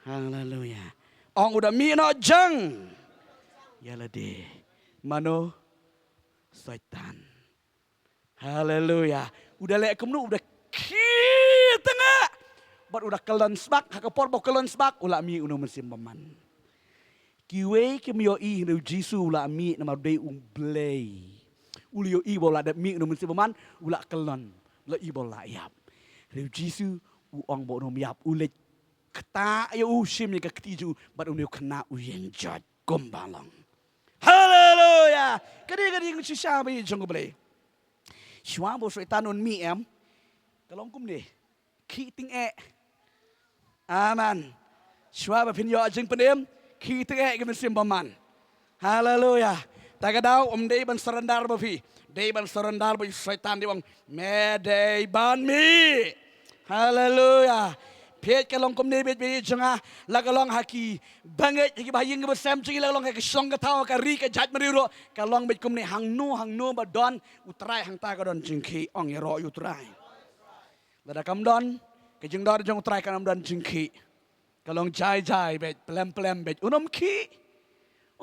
Haleluya. Ong u da mih noh jang ïa lade. Mano? Soitan. Haleluya. U da leh kumno? U da khie tyngeh bad u da kyllon sbak. Ha ka por ba u kyllon sbak, u la mih une u mynsiem bymman. Kiwei kim ïohi hynrei u Jisu u la mih namar u dei u Blei. U la ïohi ba u la dep mih une u mynsiem bymman, u la kyllon, u la i ba u la ïap. Hynrei u Jisu u ong ba une um ïap, u leit ktah ïa u, shim ïa ka kti jong u, bad une u khynnah u ïeng joit kumba long. Haleluya. Ka dei, ka dei ka jingshisha ba ïeit jong u Blei. Shuwa ba u Soitan un mih em, ka long kumne. Khih tyngeh. Amen. Shuwa ba phin ïoh jingpynim, khih tyngeh ki mynsiem bymman. Haleluya. Ta ka daw ym dei ban surrender bha phi. Dei ban surrender bha ïa u Soitan, dei ban ong, me dei ban mih. Haleluya. Peit ka long kumne beit, beit jong nga, la ka long ha ki bangeit, ha ki bahaïing ki basem jong ngi, la ka long ha ka shnong ka thaw, ka ri ka jaitbynriew ruh, ka long beit kumne, hangno hangno ba don u Trai hangta ka don jingkhih, ong ïaroh ïa u Trai. Lada kam don ka jingdon jong u Trai, kan ym don jingkhih. Ka long jai jai beit, plem plem beit. Un ym khih.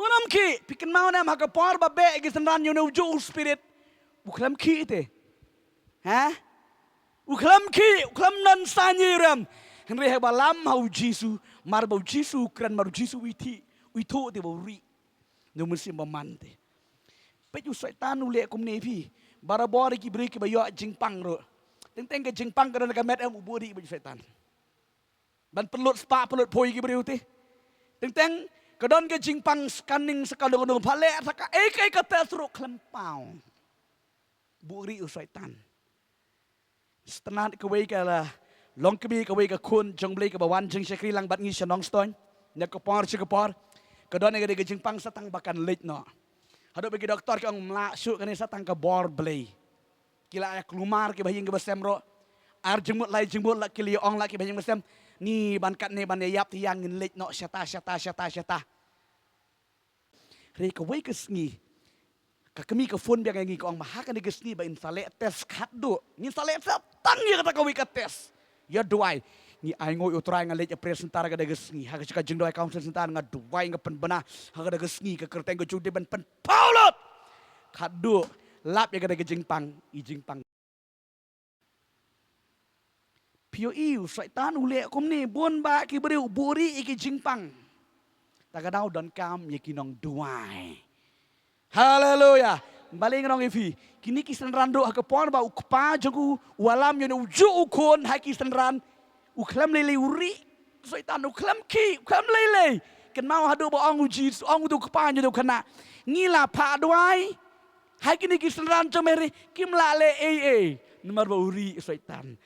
Un ym khih. Phi kynmaw ne em ha ka por ba beh ïa ki synran ïa une u juh u spirit, u khlem khih te? Ha? U khlem khih, u khlem don sa ñiewrem. Hynrei haba lam ha u Jisu, mar ba u Jisu u kren, mar u Jisu u ïathie, u ïathuh te ba u rieh na u mynsiem bymman te. Peit, u Soitan u leh kumne phi. Barabor ïa ki briew kiba ïoh jingpang ruh. Teng teng ka jingpang ka don ha ka met em, u buhrieh beit u Soitan. Ban pynlut spah pynlut poi ïa ki briew te. Teng teng ka don ka jingpang scanning, sa kano kano, pha leh sa kaei kaei ka test ruh khlem paw. Buhrieh u Soitan. Sngewtynnat kawei ka la long kmie, kawei ka khun jong u Blei kaba wan jingshakri lang bad ngi sha Nongstoiñ. Na ka por sha ka por ka don ïa ka dei ka jingpang sa tang ba kan leit noh. Haduh ba ki doktor ki ong ym lah shuh, kane sa tang ka bor Blei. Ki la ïa kulmar ki bahaïing ki basem ruh. Ar jingmut lai jingmut la ki la ong la ki bahaïing basem, ni ban katne ban ïa ïap te ïa ngin leit noh shata shata shata shata. Hynrei kawei ka sngi ka kmie ka phone biang ïa ngi, ka ong, ma ha kane ka sngi ba ngin sa leh test khatduh, ngin sa leh test tang ïa kata kawei ka test. Ïa duwai. Ngi ainguh ïa u Trai, nga leit ïa prayer center ha kata ka sngi, ha ka jingduwai counseling center, nga duwai, nga pynbna ha kata ka sngi, ka kyrteng ka Jisu dei ban pynpaw lut. Khatduh lap ïa kata ka jingpang, i jingpang. Phi ïohi, u Soitan u leh kumne, bun bah ki briew u buhrieh ïa ki jingpang. Ta ka daw donkam ïa ki nongduwai. Haleluya. Balei nga ong ïa phi, kine ki synran ruh ha ka por ba u kpa jong u, u wallam ïa une u juh u khun ha ki synran, u khlem lei lei u rieh. Soitan u khlem khih, u khlem lei lei. Kynmaw haduh ba ong u Jisu, ong u kpa ïa u khynnah, ngi la phah duwai ha kine ki synran jong me hynrei kim lah leh ei ei. Namar ba u rieh Soitan.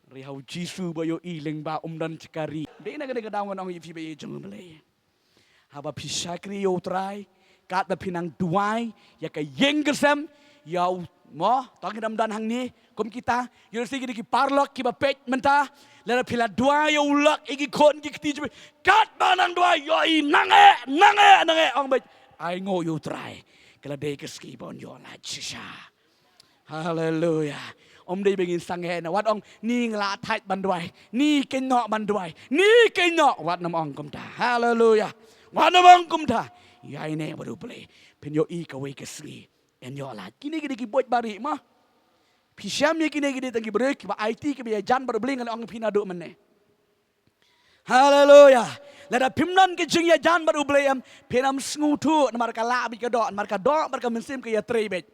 Hynrei ha u Jisu ba ïohi lyngba um don jaka rieh. Dei na kane ka daw ngan ong ïa phi ba ïeit jong U Blei, haba phi shakri ïa U Trai, katba phi nang duwai ïa ka ïing ka sem, ïa u, mo, tang ki dang don hangne kum kita, ïa u, lehse kine ki paralok kiba peit mynta, lada phi la duwai ïa u lok, ïa ki khun ki kti jong phi, katba nang duwai, ïohi nang eh, nang eh, nang eh, ong beit, ai nguh ïa U Trai. Ka la dei ka sngi ba un ïoh lait shisha. Haleluya. Ym dei ba ngin sangeh na, wat ong ni nga la thait ban duwai, ni kynnoh ban duwai, ni kynnoh, wat nym ong kumta. Haleluya. Wat nym ong kumta. Ïaineh bad U Blei, phin ïohi kawei ka sngi yn ïoh lait. Kine ki dei ki buit ba rieh mo. Phi shem ïa kine ki dei tang ki briew kiba aiti, kiba ïajan bad U Blei, nga la ong ïa phi naduh mynne. Haleluya. Lada phim don ka jingïajan bad U Blei em, phin ym sngewthuh, namar ka lah beit ka doh, namar ka doh bad ka mynsiem ka ïatrei beit.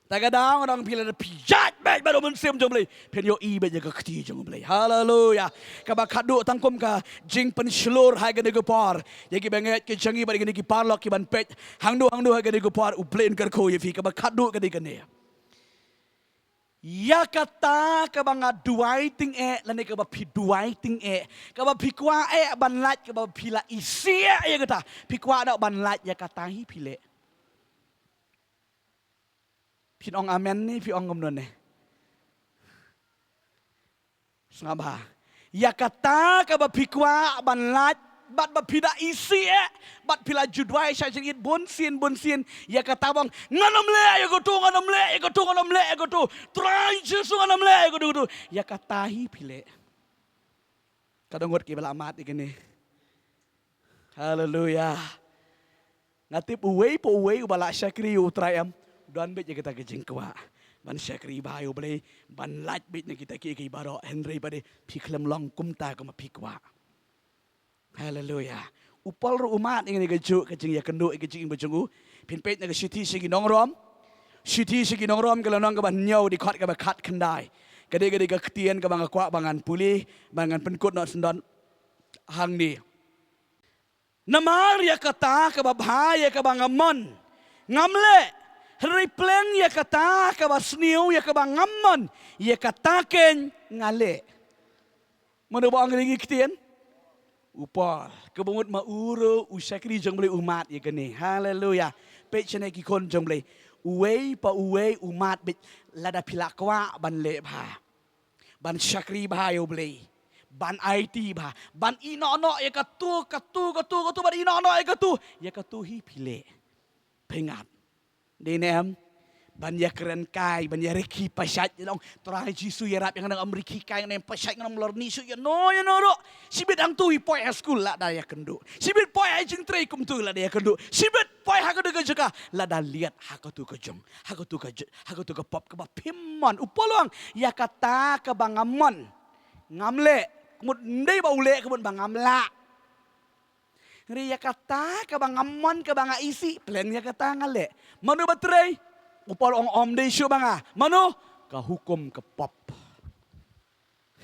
Te ka daw nga ong ïa phi, lada phi ïaid beit bad U Mynsiem jong U Blei, phin ïohi beit ïa ka kti jong U Blei. Haleluya. Kaba khatduh tang kum ka jingpynshlur ha kane ka por ïa kiba ngeit ki jong ngi bad ïa kine ki paralok kiban peit hangno hangno ha kane ka por, U Blei un kyrkhu ïa phi. Kaba khatduh ka dei kane. Ïa kata kaba nga duwai tyngeh, lane kaba phi duwai tyngeh, kaba phi kwah eh ban lait, kaba phi la isih eh ïa kata, phi kwah noh ban lait, ïa kata hi phi leh. Phin ong amen ne phi ong kumno ne? Sngap bha. Ïa kata kaba phi kwah ban lait, bad ba phi da isih eh, bad phi la ju duwai sha jingit bunsien bunsien, ïa kata ba ong, ngan ym leh ïa kato, ngan ym leh ïa kato, ngan ym leh ïa kato, Trai Jisu, ngan ym leh ïa kato, kato. Ïa kata hi phi leh. Ka don ngut kiba la mad ïa kane. Haleluya. Nga tip uwei pa uwei uba la shakri ïa U Trai em, don beit ïa kata ka jingkwah ban shakri bha ïa U Blei, ban lait beit na kita kiei kiei baroh, hynrei pat de phi khlem long kumta kumba phi kwah. Haleluya. U Paul ruh u mad ïa kane kajuh ka jingïakynduh ïa ka jingim ka jong u. Phin peit na ka shithi sha ki nong Rom. Shithi sha ki nong Rom ka lynnong kaba hynñiew, dkhot kaba khatkhyndai. Ka dei, ka dei ka ktien kaba nga kwah ba ngan pule, ba ngan pynkut noh syndon hangne. Namar ïa kata kaba bha ïa kaba nga mon, ngam leh, hynrei pleng ïa kata kaba sniew ïa kaba ngam mon, ïa kata keiñ nga leh. Mano ba ong ïa kane ka ktien? U Paul. Kaba mut ma u ruh u shakri jong U Blei u mad ïa kane. Haleluya. Peit shane ki khun jong U Blei. Uwei pa uwei u mad beit, lada phi la kwah ban leh bha, ban shakri bha ïa U Blei, ban aiti bha, ban ïehnoh noh ïa kato, kato, kato, kato, ban ïehnoh noh ïa kato, ïa kato hi phi leh. Pyngat. Dei ne em? Ban ïakren kai, ban ïarkhie pashait, ïa long, Trai Jisu ïarap ïa nga, ngan ym rkhie kai, ngan ym pashait, ngan ym lorni shuh, ïano ïano ruh. Shibit hangto hi poi ha skul, lada ïakynduh. Shibit poi ha jingtrei kumto, lada ïakynduh. Shibit poi ha kato ka jaka, lada liat ha kato ka jong, ha kato ka j-, ha kato ka pop kaba phim mon. U Paul u ong, ïa kata kaba nga mon, ngam leh. Ka mut ym dei ba u leh, ka mut ba ngam lah. Hynrei ïa kata kaba nga mon, kaba nga isih, pleng ïa kata nga leh. Mano ba trei? U Paul u ong ym dei shuh ba nga. Mano? Ka hukum ka pop.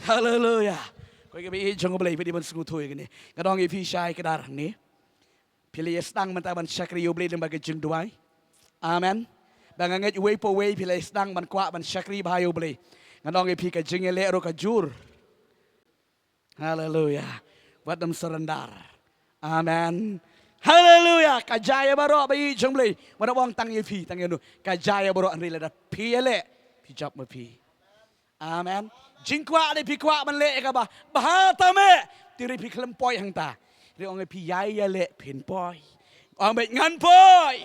Haleluya. Ko ïa kiba ïeit jong U Blei, phi dei ban sngewthuh ïa kane. Nga ong ïa phi shai kdar ne, phi la ïa sdang mynta ban shakri ïa U Blei lyngba ka jingduwai? Amen. Ba nga ngeit uwei pa uwei phi la ïa sdang ban kwah ban shakri bha ïa U Blei. Nga ong ïa phi ka jingïaleh ruh ka jur. Haleluya. Wat nym surrender. Amen. Haleluya. Ka jia ïa baroh ba ïeit jong U Blei. Wat nym ong tang ïa phi, tang ïa no. Ka jia ïa baroh, hynrei lada phi ïaleh, phi jop ma phi. Amen. Jingkwah de phi kwah ban leh ïa kaba bha tam eh, te hynrei phi khlem poi hangta. Hynrei ong ïa phi ïai ïaleh phin poi. Ong beit ngan poi.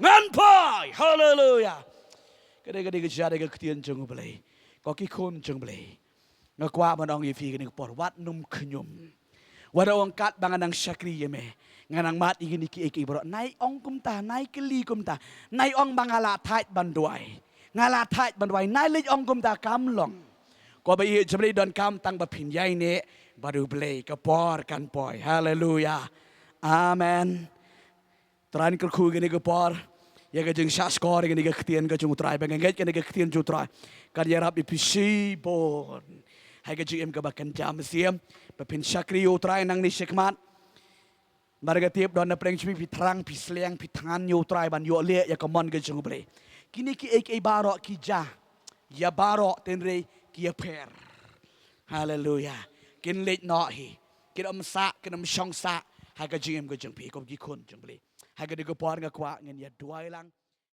Ngan poi. Haleluya. Ka dei, ka dei ka jia, dei ka ktien jong U Blei. Ko ki khun jong U Blei. Nga kwah ban ong ïa phi kane ka por, wat nym khñium. Wat nym ong katba nga nang shakri ïa me, nga nang mad ïa kine kiei kiei baroh. Nai ong kumta, nai kylli kumta. Nai ong ba nga la thait ban duwai. Nga la thait ban duwai. Nai leit ong kumta, kam long. Ko ba ïeit jong U Blei, donkam tang ba phin ïaineh bad U Blei, ka por kan poi. Haleluya. Amen. Trai un kyrkhu ïa kane ka por. Ïa ka jingshah skor ïa kane ka ktien ka jong U Trai, ba nga ngeit kane ka ktien jong U Trai kan ïarap ïa phi shibun ha ka jingim kaba kynja mynsiem, ba phin shakri ïa U Trai nangne shakhmat. Namar nga tip don na pdeng jong phi, phi thrang, phi sliang, phi thngan ïa U Trai ban ïoh leh ïa ka mon ka jong U Blei. Kine kiei kiei baroh ki jia ïa baroh, hynrei ki ïapher. Haleluya. Kin leit noh hi. Kin ym sah, kin ym shong sah ha ka jingim ka jong phi kum ki khun jong U Blei. Ha kane ka por nga kwah ngin ïa duwai lang